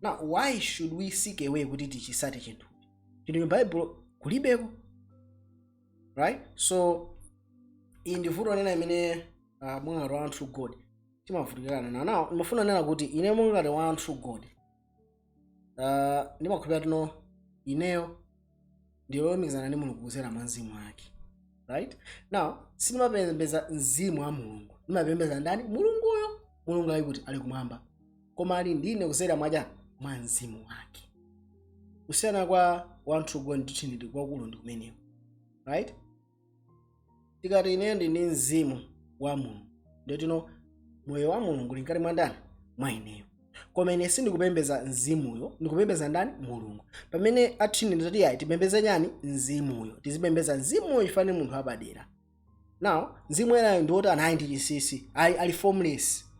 Now why should we seek a way kuti tichisate chinthu chinthu m'Bible kulibeko, right? So iyi ndi vuto nena imene mungati wa true God timavutikana nawo. Now ndimafuna nena kuti ine mungati wa true God, ndimakhulupirira tino ineyo ndilolumikizana ndi Mulungu kudzera mwa Mzimu wake. Right now sindimapembedza Mzimu wa Mulungu, ndimapembedza ndani? Mulunguyo. Mulungu ali kuti? Ali kumwamba, koma ali ndine kudzera mwacha mwa Mzimu wake. Kusiyana kwa One True God ndi Trinity kwakulu ndi kumeneko, right? Tikati ineyo ndi mzimu wa Mulungu, ndetino moyo wa Mulungu uli mkati mwa ndani? Mwa ineyo. Koma ine sindikupembeza mzimuyo, ndikupembeza ndani? Mulungu. Pamene a Trinity tati ayi, tipembeze nyani? Mzimuyo. Tizipembeza mzimuyo, ifane munthu apadera. Now mzimu enayo ndiwoti anayi ndi chinsinsi, ali formless,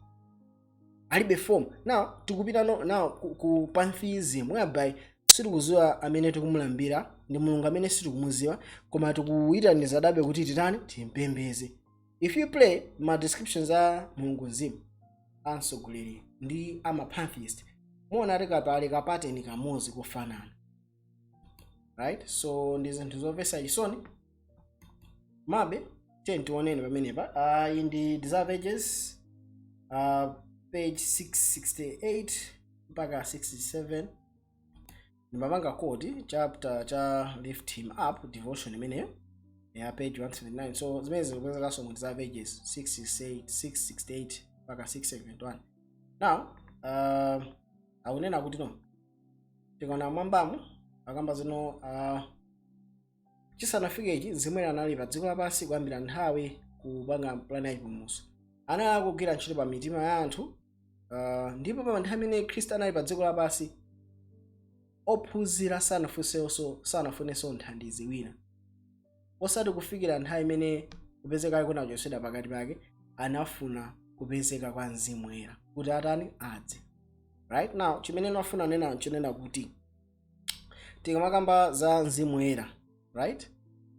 alibe form. Now tikupita no, now ku pantheism, whereby sitikuziwa amene tikumulambira ndi Mulungu amene sitikumuziwa, koma tikuyitaniza dabe kuti titani? Timpembeze. If you play ma descriptions a Mulungu mzimu amtsogoleri ndi ama pantheist, muona tikapali ka pattern kamodzi kofanana, right? So ndi zinthu zomvetsa chisoni. Mabe tiye tioneni pamenepa. Iyi ndi Desire of Ages, page 668 mpaka 67. Ndimapanga quote chapter cha Lift Him Up devotion imeneyo ya page 179. So zimene zikupezekanso mu Desire of Ages 668, 668 mpaka 671. Now akunena kuti no, tikaona mwambamo akamba zino, chisanafike ichi zimene anali pa dziko lapansi kuyambira nthawi kupanga plan ya chipulumutso, anali akugwira ntchito pa mitima ya anthu, ndipo pa nthawi imene Khristu anali pa dziko lapansi, ophunzira sanafunsenso, sanafunenso mthandizi wina, osati kufikira nthawi imene kupezeka kunachotsedwa pakati pake, anafuna kupezeka kwa Mzimu Woyera kuti atani? Adze. Right now chimene ndinafuna nena nchonena kuti tikamakamba za Mzimu Woyera, right,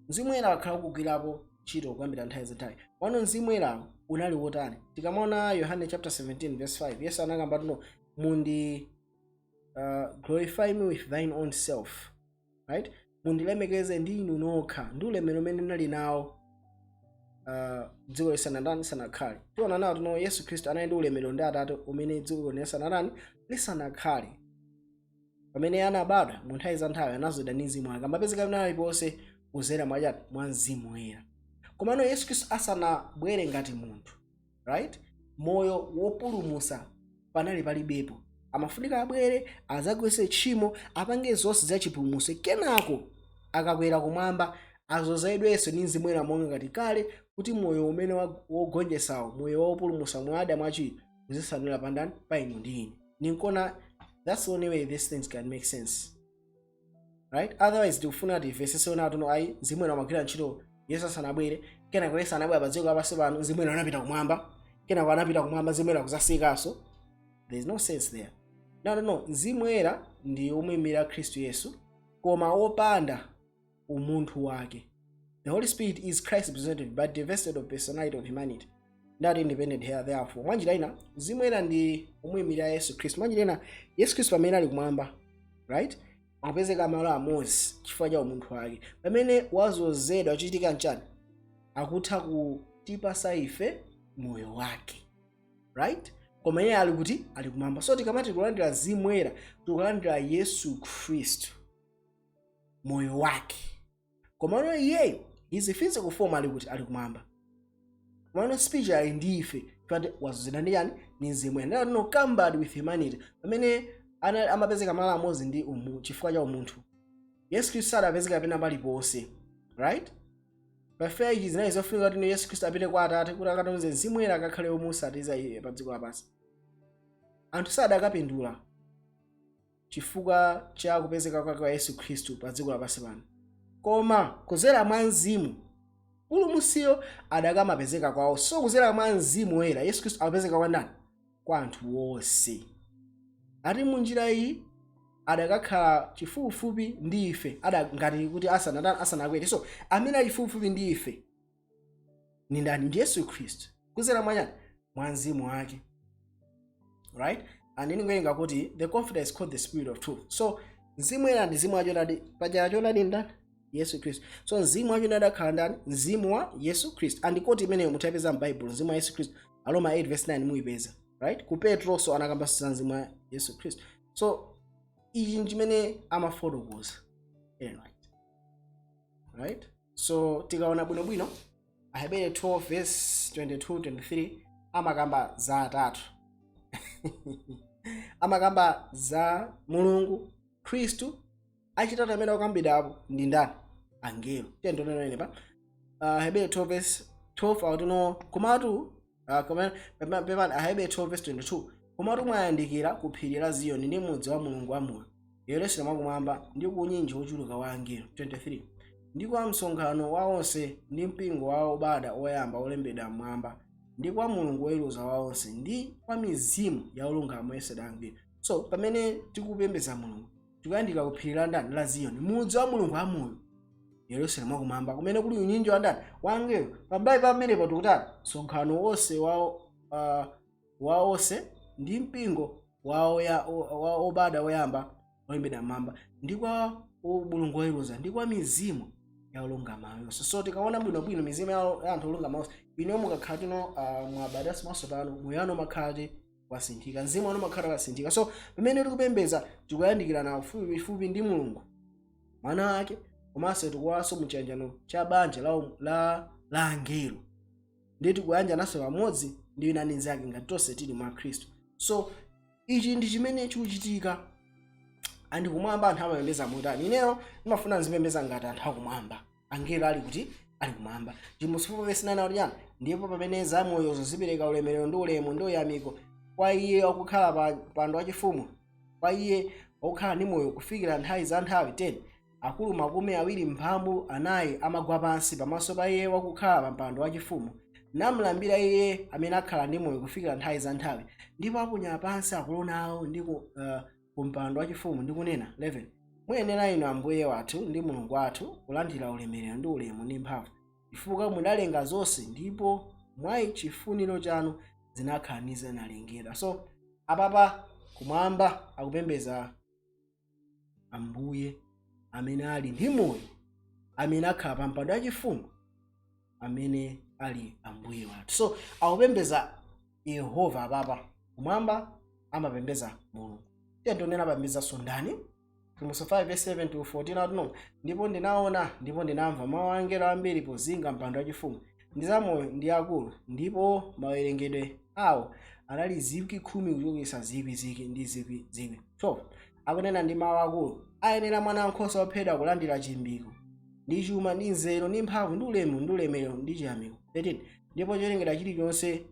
Mzimu Woyera wakhala kugwirapo ntchito kuyambira nthawi zinthawi. Wano Mzimu Woyerawo unali wotani? Tikamaona Yohane chapter 17 verse 5, Yesu anakamba tuno mundi "Glorify me with thine own self," right? Mundilemekeze ndi inu nokha ndi ulemerero umene ndinali nawo dziko lisanatani? Lisanakhale. Tiona nawo tino Yesu Khristu anali ndi ulemerero ndi Atate umene dziko lisanatani? Lisanakhale. Pamene anabadwa mu nthawi za nthawi, anazodwa ndi mzimu wake, amapezeka pamene aliponse kuzera mwachati? Mwa Mzimu Woyera. Komano Yesu Khristu asanabwere ngati munthu, right, moyo wopulumusa panali palibepo. Amafunika abwere, azagwetse tchimo, apange zonse za chipulumutso, kenako akakwera kumwamba azozedwenso ndi Mzimu Woyera monga ngati kale, kuti moyo umene wogonjetsawo, moyo wopulumutsa mwa Adamu achiwiri, uzisanula pandani? Pa inu ndi ine. Ninkona that's the only way these things can make sense, right? Otherwise tikufuna timvetsetse ona tuno ayi, Mzimu Woyera amagwira ntchito Yesu asanabwere, kenako Yesu anabwera pa dziko lapansi pano, Mzimu Woyera anapita kumwamba, kenako anapita kumwamba, Mzimu Woyera kuzasikanso. There is no sense there. No, no, no. Mzimu Woyera ndi omuyimira Khristu Yesu koma wopanda umunthu wake. The Holy Spirit is Christ representative but divested of personality of humanity, not independent here. Therefore, mwanjira ina Mzimu Woyera ndi omuyimira Yesu Khristu. Mwanjira ina Yesu Khristu pamene ali kumwamba, right, akupezeka malo amodzi chifukwa cha umunthu wake. Pamene wazozedwa, chichitika nchani? Akutha kutipasa ife moyo wake, right? Koma iye ali kuti? Ali kumwamba. So tikamati kulandira Mzimu Woyera, tikulandira Yesu Khristu, moyo wake, komano iyeyo his physical form ali kuti? Ali kumwamba. Komano speech ali ndi ife pati wazozedwa ndi chani? Ndi Mzimu Woyera. No cumbered with humanity. Pamene amapezeka malo amodzi ndi umu chifukwa cha umunthu, Yesu Khristu sadapezeka pena paliponse, right? Pafika ichi zinali zofunika kuti Yesu Khristu apite kwa Atate kuti akatumize Mzimu Woyera akakhale omusatiza iye pa dziko lapansi. Anthu sadakapindula chifukwa cha kupezeka kwake kwa Yesu Khristu pa dziko lapansi pano, koma kuzera mwa Mzimu pulumusiyo adakamapezeka kwawo. So kuzera mwa Mzimu Woyera Yesu Khristu akupezeka kwa ndani? Kwa anthu wonse. Ati munjira iyi adakakhala chifupifupi ndi ife ada ngati kuti asanatani? Asanakwere. So amene ali chifupifupi ndi ife ni ndani? Ndi Yesu Khristu kuzera mwachani? Mwa Mzimu wake, right? And ndikuwerenga kuti the Comforter is called the Spirit of Truth. So Mzimu Woyera ndi Mzimu wachoonadi. Paja choonadi ndani? Yesu Khristu. So Mzimu wachoonadi akhala ndani? Mzimu wa Yesu Khristu. And quote imeneyo mutayipeza m'Baibulo, Mzimu wa Yesu Khristu, Aroma 8 verse 9 muyipeza, right? Ku Petro so anakamba za Mzimu wa Yesu Khristu. So ichi nchimene amafotokoza Ellen White, right? So tikaona bwinobwino Ahebere 12 verse 22 23 amakamba za atatu, amakamba za Mulungu, Khristu. Achitatu amene akukambidwa apo ndi ndani? Angelo. Tiye ndionene pa Hebrew 12 verse 12 akuti, komatu pepani, Ahebrew 12 verse 22: "Komatu mwayandikira ku phiri la Ziyoni ndi mudzi wa Mulungu wamoyo, Yerusalemu wakumwamba, ndi ku unyinji wochuluka wa angelo." 23: "Ndi kwa msonkhano wa onse ndi mpingo wa obadwa oyamba olembedwa mmwamba, ndi kwa Mulungu woweruza wa onse, ndi kwa mizimu ya olungama oyesedwa angwiro." So pamene tikupembedza Mulungu, tikuyandikira ku phiri la ndani? La Ziyoni, mudzi wa Mulungu wamoyo, Yerusalemu wakumwamba, kumene kuli unyinji wa ndani? Wa angelo. Pambali pamenepo tikutani? Msonkhano wonse wa onse ndi mpingo wa obadwa oyamba olembedwa mmwamba, ndi kwa Mulungu woweruza, ndi kwa mizimu ya olungama yonse. So tikaona bwinobwino mizimu ya anthu olungama onse, ino mukakhala tino mwabadwanso mwatsopano, moyo wanu umakhala wasinthika, mzimu wanu umakhala wasinthika. So pamene tikupembedza, tikuyandikirana fupifupi ndi Mulungu, Mwana wake, komanso tikuwaso muchiyanjano cha banja la angelo, ndi tikuyanjananso pamodzi ndi wina ndi nzake ngati tonse tili mwa Khristu. So ichi ndi chimene chikuchitika. Andi kumwamba anthu amapembedza motani? Ineyo ndimafuna nzipembedza ngati anthu akumwamba, angelo ali kuti? Ali kumwamba. Chivumbulutso 4 verse 9 akuti chani? "Ndipo pamene zamoyozo zipereka ulemerero ndi ulemu ndi uyamiko kwa iye wakukhala pa mpando wachifumu, kwa iye wakukhala ndi moyo kufikira nthawi za nthawi," 10, "akulu 24 amagwa pansi pamaso pa iye wakukhala pa mpando wachifumu, namulambira iye amene akhala ndi moyo kufikira nthawi za nthawi, ndipo aponya pansi akolona awo ndi ku mpando wachifumu ndi kunena," 11, "Muyenera inu, Ambuye wathu ndi Mulungu wathu, kulandira ulemerero ndi ulemu ndi mphamvu, chifukwa mudalenga zonse, ndipo mwa chifuniro chanu zinakhala ndi zinalengedwa." So apapa kumwamba akupembedza Ambuye amene ali ndi moyo, amene akhala pa mpando wachifumu, amene ali Ambuye wathu. So akupembedza Yehova. Apapa kumwamba amapembedza Mulungu. Tiye tionena apembedzanso ndani. Chivumbulutso 5 verse 7 to 14 akuti, "Ndipo ndinaona ndipo ndinamva mawu a angelo ambiri pozinga mpando wachifumu ndi zamoyo ndi akulu, ndipo mawerengedwe awo anali 10,000 kuchulukitsa zikwi zikwi ndi zikwi zikwi. 12, akunena ndi mawu akulu, 'Ayenera Mwana wankhosa wophedwa kulandira chimbiko ndi chuma ndi nzeru ndi mphamvu ndi ulemu ndi ulemerero ndi chiyamiko.' 13, ndipo cholengedwa chilichonse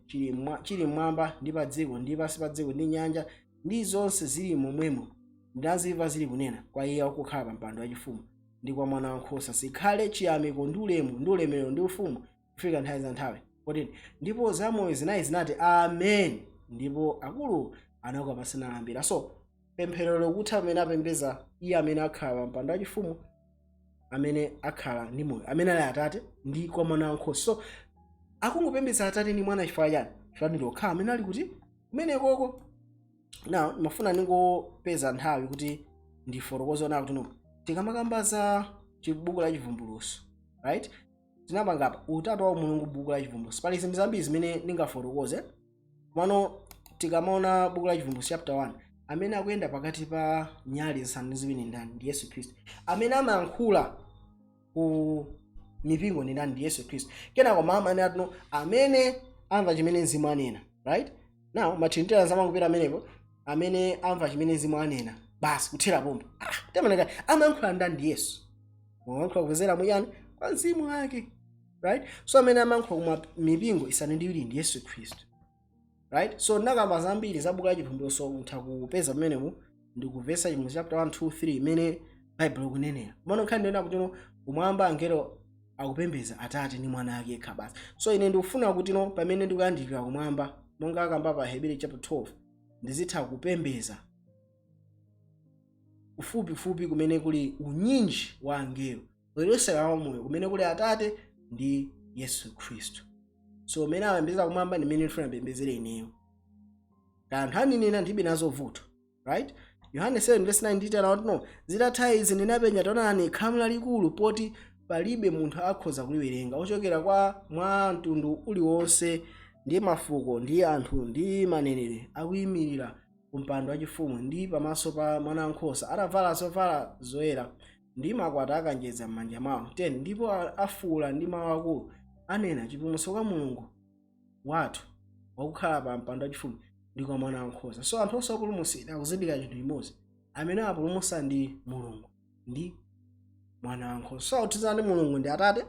chili mmwamba ndi pa dziko ndi pansi pa dziko ndi nyanja ndi zonse zili momwemo, ndinazimva zili kunena, 'Kwa iye wakukhala pa mpando wachifumu ndi kwa Mwana wankhosa zikhale chiyamiko ndi ulemu ndi ulemerero ndi ufumu kufika nthawi za nthawi.' 14, ndipo zamoyo zinayi zinati, 'Amen,' ndipo akulu anagwa pansi nalambira." So pemphero lokutha pamene apembeza iye amene akhala pa mpando wachifumu, amene akhala ndi moyo, amene ali Atate, ndi kwa Mwana wankhosa. So akungopembedza Atate ndi Mwana. Chifukwa chani? Chifukwa ndi okha amene ali kuti? Kumenekoko. Now ndimafuna ndingopeza nthawi kuti ndifotokoze ona kuti, no, tikamakamba za chibuku la Chivumbulutso, right, tinapanga apa utatu wa Mulungu, buku la Chivumbulutso, pali zinthu zambiri zimene ndingafotokoze. Komano tikamaona buku la Chivumbulutso chapter 1, amene akuyenda pakati pa nyali zisanu ndi ziwiri ndani? Ndi Yesu Khristu. Amene amayankhula ku mipingo ndi ndani? Ndi Yesu Khristu. Kenako mama ane atino amene amva chimene Mzimu anena. Right now ma trinitarians amangopita amenepo, amene amva chimene Mzimu anena, basi, kuthera pompo. Ah, temaneka amayankhula ndani? Ndi Yesu. Amayankhula kupezera muyani? Kwa Mzimu wake, right? So amene amayankhula kuma mipingo isanu ndi iwiri ndi Yesu Khristu, right? So ndakamba zambiri za buku la Chivumbulutso, mutha kupeza pamenepo ndikuvesa Chivumbulutso chapter 1, 2, 3 imene Baibulo ikunenera. Komano nkhani ndiyona kuti, no, kumwamba angelo akupembedza Atate ndi Mwana ake yekha basi. So ine ndikufuna kuti, no, pamene ndikuyandikira kumwamba, monga akamba pa Hebrew chapter 12, ndizitha kupembedza kufupifupi kumene kuli unyinji wa angelo, Yerusalemu wamoyo, kumene kuli Atate ndi Yesu Khristu. So umene amapembedza kumwamba ndi mmene ndifuna ndipembedzere ineyo. Kanthu aninena ndilibe nazo vuto, right? Yohane 7 verse 9 nditana kuti, no, "Zitatha izi ndinapenya, taonani, khamu lalikulu, poti palibe munthu akhoza kuliwerenga, ochokera kwa mwa mtundu uliwonse ndi mafuko ndi anthu ndi manenero, akuyimirira ku mpando wachifumu ndi pamaso pa Mwana wankhosa, atavala zovala zoyera ndi makwata akanjedza m'manja mwawo." 10, "Ndipo afuwula ndi mawu akulu, anena, 'Chipulumutso kwa Mulungu wathu wakukhala pa mpando wachifumu ndi kwa Mwana wankhosa.'" So anthu onse opulumutsidwa akuzindikira chinthu chimodzi: amene apulumutsa ndi Mulungu. Ndi Mwana wankhosa. So tizani Mulungu ndi Atate,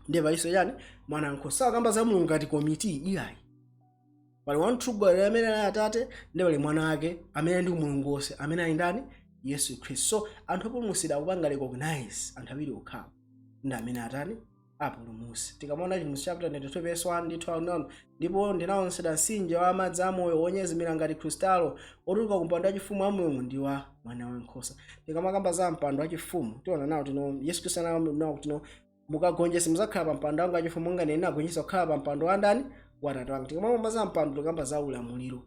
ndiye palinso chani? Mwana wankhosa. Sakamba za Mulungu ngati komiti, iyayi. Pali one true God amene ali Atate, ndi pali Mwana wake amene ndi Mulungu wonse, amene ali ndani? Yesu Khristu. So anthu opulumutsidwa akupanga recognize anthu awiri okhawo ndi amene atani? Apulumutsi. Tikamaona Chivumbulutso chapter 22 verse 1 ndi 12, "Ndipo ndinaonetsedwa mtsinje wa madzi amoyo, wonyezimira ngati kristalo, otuluka ku mpando wachifumu wa Mulungu ndi wa Mwana wankhosa." Tikamakamba za mpando wachifumu, tiona nawo tino Yesu Khristu anawo tino, "Mukagonjetsa muzakhala pa mpando wanga wachifumu, monga ine ndinagonjetsa kukhala pa mpando wa ndani? Wa Atate wanga." Tikamakamba za mpando, tikamba za ulamuliro.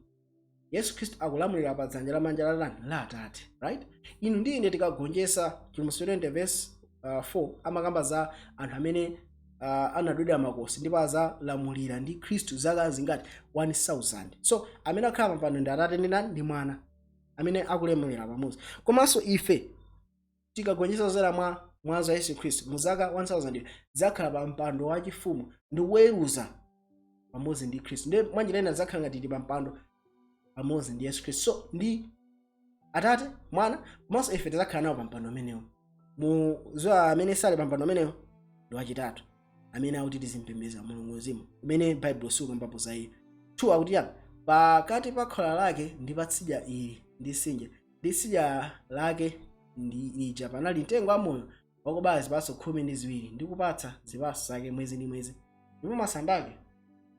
Yesu Khristu akulamulira pa dzanja lamanja la ndani? La Atate, right? Inu ndi ine tikagonjetsa, Chivumbulutso 20 verse 4 amakamba za anthu amene anadulidwa makosi ndipo azalamulira ndi Khristu zaka zingati? 1000. So amene akhala pa mpando ndi Atate ndi ndani? Ndi Mwana, amene akulamulira pamodzi. Komanso ife tikagonjetsa kudzera mwa mwazi wa Yesu Khristu, mu zaka 1000 zakhala pa mpando wachifumu ndi kuweruza pamodzi ndi Khristu. Ndiye mwanjira ina zakhala ngati tili pa mpando pamodzi ndi Yesu Khristu. So ndi Atate, Mwana, komanso ife tizakhala nawo pa mpando umenewo. Mu zuwa amene sali pa mpando umenewo ndi wachitatu amene akuti tizimpembedza Mulungu mzimu, umene Baibulo sikukambapo za iye. 2 akuti yani? "Pakati pa khola lake ndi pa tsidya ili ndi mtsinje, ndi tsidya lake ndi lija panali mtengo wamoyo, wakubala zipatso 12, ndi kupatsa zipatso zake mwezi ndi mwezi, ndipo masamba ake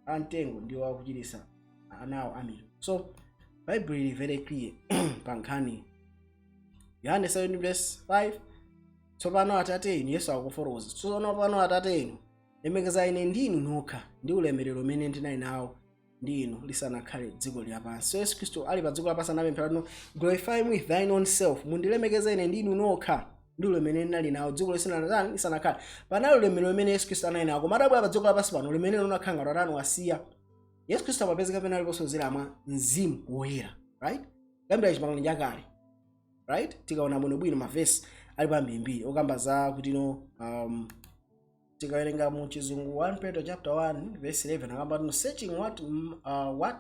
a mtengo ndiwo akuchiritsa anawo amitundu." So Bible ili very clear pa nkhani. Yohane 7 verse 5, "Tsopano Atate inu," Yesu akufotokoza, "tsopano pano Atate inu, lemekeza ine ndi inu nokha ndi ulemerero umene ndinali nawo ndi inu lisanakhale dziko lapansi." So Yesu Khristu ali pa dziko lapansi anapemphera no, "Glorify me with thine own self," mundilemekeze ine ndi inu nokha ndi ulemerero ndinali nawo dziko lisanatani? Lisanakhale. Panali ulemerero umene Yesu Khristu anali nawo, koma atabwera pa dziko lapansi pano, ulemerero unakhala ngati atani? Wasiya. Yesu Khristu amapezeka pena aliponso kudzera mwa Mzimu Woyera, right? Kuyambira Chipangano Chakale, right? Tikaona bwinobwino, mavesi ali ambirimbiri okamba za kuti no, tikawerenga mu Chizungu, 1 Petro chapter 1 verse 11 akamba no, "Searching what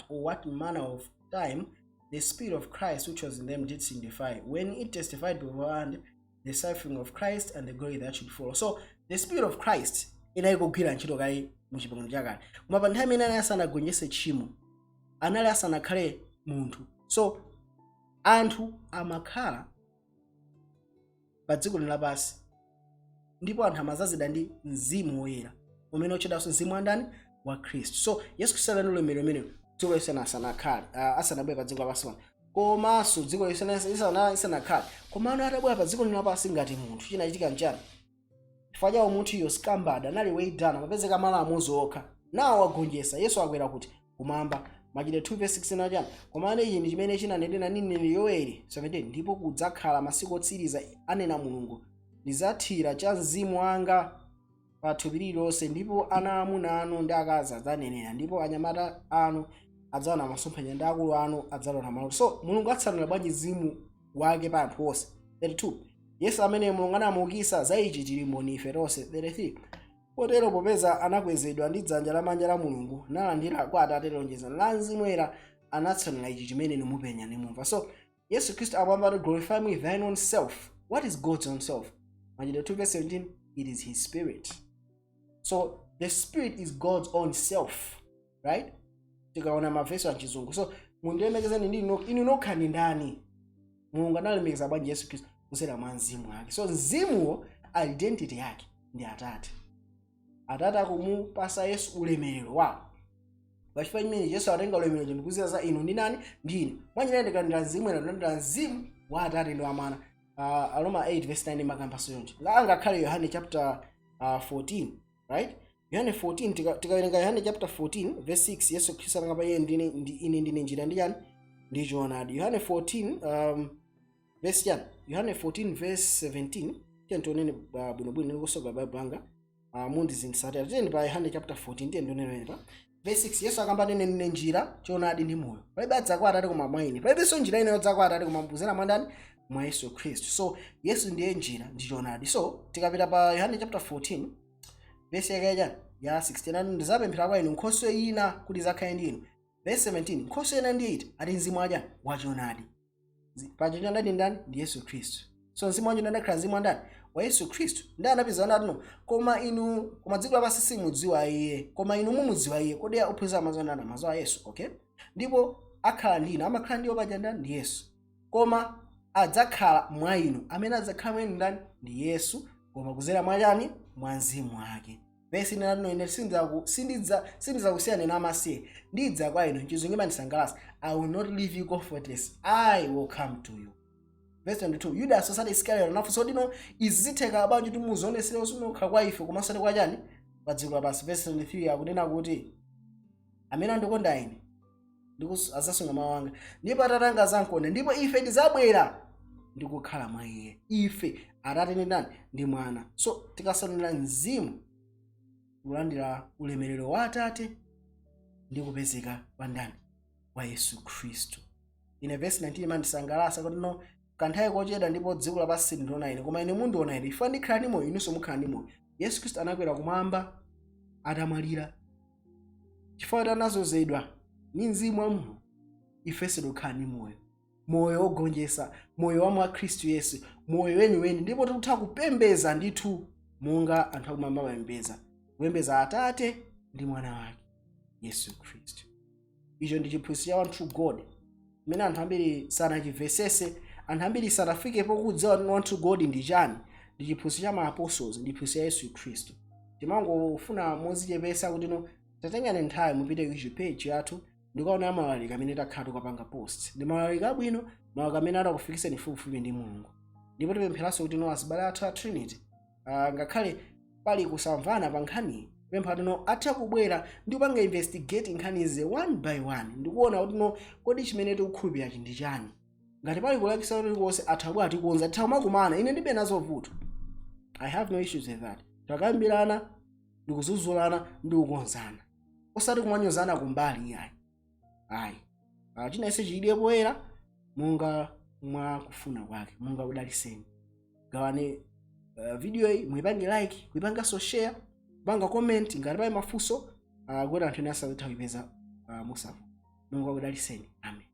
or what manner of time the Spirit of Christ which was in them did signify, when it testified beforehand the suffering of Christ and the glory that should follow." So the Spirit of Christ inali kugwira ntchito kale mu Chipangano Chakale, koma pa nthawi imene anali asanagonjetse tchimo, anali asanakhale munthu. So anthu amakhala pa dziko lino lapansi ndipo anthu amazazidwa ndi Mzimu Woyera umene utchedwanso mzimu wa ndani? Wa Khristu. So Yesu Khristu ali ndi ulemerero umenewo dziko lisana asanakhale, asanabwere pa dziko lapansi pano, komanso dziko lisanakhale. Komano atabwera pa dziko lino lapansi ngati munthu, chinachitika nchani? Chifukwa cha umunthu iyo scambada anali weighed down, amapezeka malo amodzi okha. Nawo wagonjetsa, Yesu akwera kuti? Kumwamba. Machitidwe 2 verse 16 achani? "Komano ichi ndi chimene chinanenedwa ndi mneneri Yoweli 17, ndipo kudzakhala masiku otsiriza, anena Mulungu, ndidzathira cha mzimu wanga pa thupi lililonse, ndipo ana amuna anu ndi akazi adzanenera, ndipo anyamata anu adzaona masomphenya, ndi akulu anu adzalota maloto." So Mulungu atsanulira bwanji mzimu wake pa anthu onse? 32, "Yesu amene Mulungu anamuukitsa, za ichi tili mboni ife tonse." 33, "Kotero popeza anakwezedwa ndi dzanja lamanja la Mulungu, nalandira kwa Atate lonjezano la Mzimu Woyera, anatsanula ichi chimene inu mupenya nimumva." So Yesu Khristu akuyamba, "Glorify me with thine own self." What is God's own self? Machitidwe 2 verse 17, it is his Spirit. So the Spirit is God's own self, right? Tikaona mavesi achizungu, so "mundilemekezeni ndi inu nokha" ndi ndani? Mulungu analemekeza bwanji Yesu Khristu? Kudzera mwa mzimu wake. So mzimuwo identity yake ndi Atate. Atate akumupasa Yesu ulemerero wawo. Pachifukwa chimene Yesu atenga ulemerero ndikuzira za inu ndi nani? Ndi ine. Mwanjira ndikalandira Mzimu ena, ndikulandira mzimu wa Atate ndi wa Mwana. Aroma 8 verse 9 makambaso yonje. Angakhale Yohane chapter 14, right? Yohane 14, tikawerenga Yohane chapter 14 verse 6, Yesu Khristu anakamba iye ndine ndi ine ndine njira ndi chani? Ndi choonadi. Yohane 14 verse chani? Yohane 14 verse 17. Tiye tionene bwinobwino, ndikusoka Bible anga mundizindisatira. Tiyeni pa Yohane chapter 14, tiye ndionene pa verse 6. Yesu akamba, "Ine ndine njira, choonadi ndi moyo, palibe adza kwa Atate koma mwa ine." Palibenso njira ina yodza kwa Atate koma kudzera mwa ndani? Mwa Yesu Khristu. So Yesu ndiye njira ndi choonadi. So tikapita pa Yohane chapter 14 verse yake chani? Ya 16, ati, "Ndizapemphera kwa inu nkhoswe ina kuti izakhale ndi inu." Verse 17, nkhoswe ina ndi iti? Ati mzimu wachani? Wachoonadi. Paja choonadi ndani? Ndi Yesu Khristu. So mzimu wanji unakhala mzimu wandani? Wa Yesu Khristu. Ndi anapeza natino, koma inu, koma dziko lapansi simudziwa iye, koma inu mumudziwa iye. Kodi ophunzira amadziwa ndani? Amadziwa Yesu. Okay, ndipo akhala ndi inu, amakhala ndiwo paja ndani? Ndi Yesu. Koma adzakhala mwa inu. Amene adzakhala mwa inu ndani? Ndi Yesu, koma kuzera mwa chani? Mwa mzimu wake. Vesi inatino, ine sindidzakusiyani namasiye, ndidza kwa inu. Chizungu imandisangalatsa, "I will not leave you comfortless, I will come to you." Verse 22, Yudas, osati Iskarioti, anafunsa kuti, no, izi zitheka bwanji kuti muzionesere usunukha kwa ife koma osati kwa chani? Pa dziko lapansi? Verse 23 akunena kuti, amene andikonda ine azasunga mawu anga, ndipo Atate anga azankonda, ndipo ife tidzabwera ndi kukhala mwa iye. Ife, Atate ndi ndani? Ndi Mwana. So tikasanulira mzimu, kulandira ulemerero wa Atate ndi kupezeka kwa ndani? Kwa Yesu Khristu. Ine verse 19 imandisangalatsa kuti, no, kanthawi kochedwa ndipo dziko lapansi sindiona ine, koma ine mundiona ine, ife ndikhala ndi moyo, inunso mukhala ndi moyo. Yesu Khristu anakwera kumwamba atamwalira chifukwa kuti anazozedwa ndi mzimu wa Mulungu. Ifenso tikukhala ndi moyo, moyo wogonjetsa, moyo wa mwa Khristu Yesu, moyo weniweni, ndipo tikutha kupembeza ndithu monga anthu akumwamba amapembeza, kupembeza Atate ndi Mwana wake Yesu Khristu. Icho ndi chiphunzitso cha one true God imene anthu ambiri sanachimvesese, anthu ambiri sanafikepo kudziwa kuti one true God ndi chani. Ndi chiphunzitso cha ma apostles, ndi chiphunzitso cha Yesu Khristu. Timangofuna mozichepesa kuti, no, tatengani nthawi, mupite ku YouTube page yathu ndikuona malaliki amene takhala tikapanga post. Ndi malaliki abwino, malaliki amene atakufikiseni fupifupi ndi Mulungu. Ndipo tipempheranso kuti, no, azibale athu a Trinity, ngakhale pali kusamvana pa nkhaniyi, pempha kuti, no, atha kubwera ndi kupanga investigate nkhanizi one by one ndikuona kuti, no, kodi chimene tikukhulupirira ndi chani? Ngati pali kulakwitsa kulikonse, atha kubwera tikonza, titha kumakumana. Ine ndibe nazo vuto, I have no issues with that. Takambirana, ndikuzuzulana ndi kukonzana, osati kumanyozana kumbali, iyayi, ayi. China ise chiyidwe poyera monga mwa kufuna kwake. Mungu akudaliseni. Gawane video iyi, muipange like, kuipanganso share, kupanga comment ngati pali mafunso, kuti anthu ena asazitha kuipeza musavu. Mungu akudaliseni. Amen.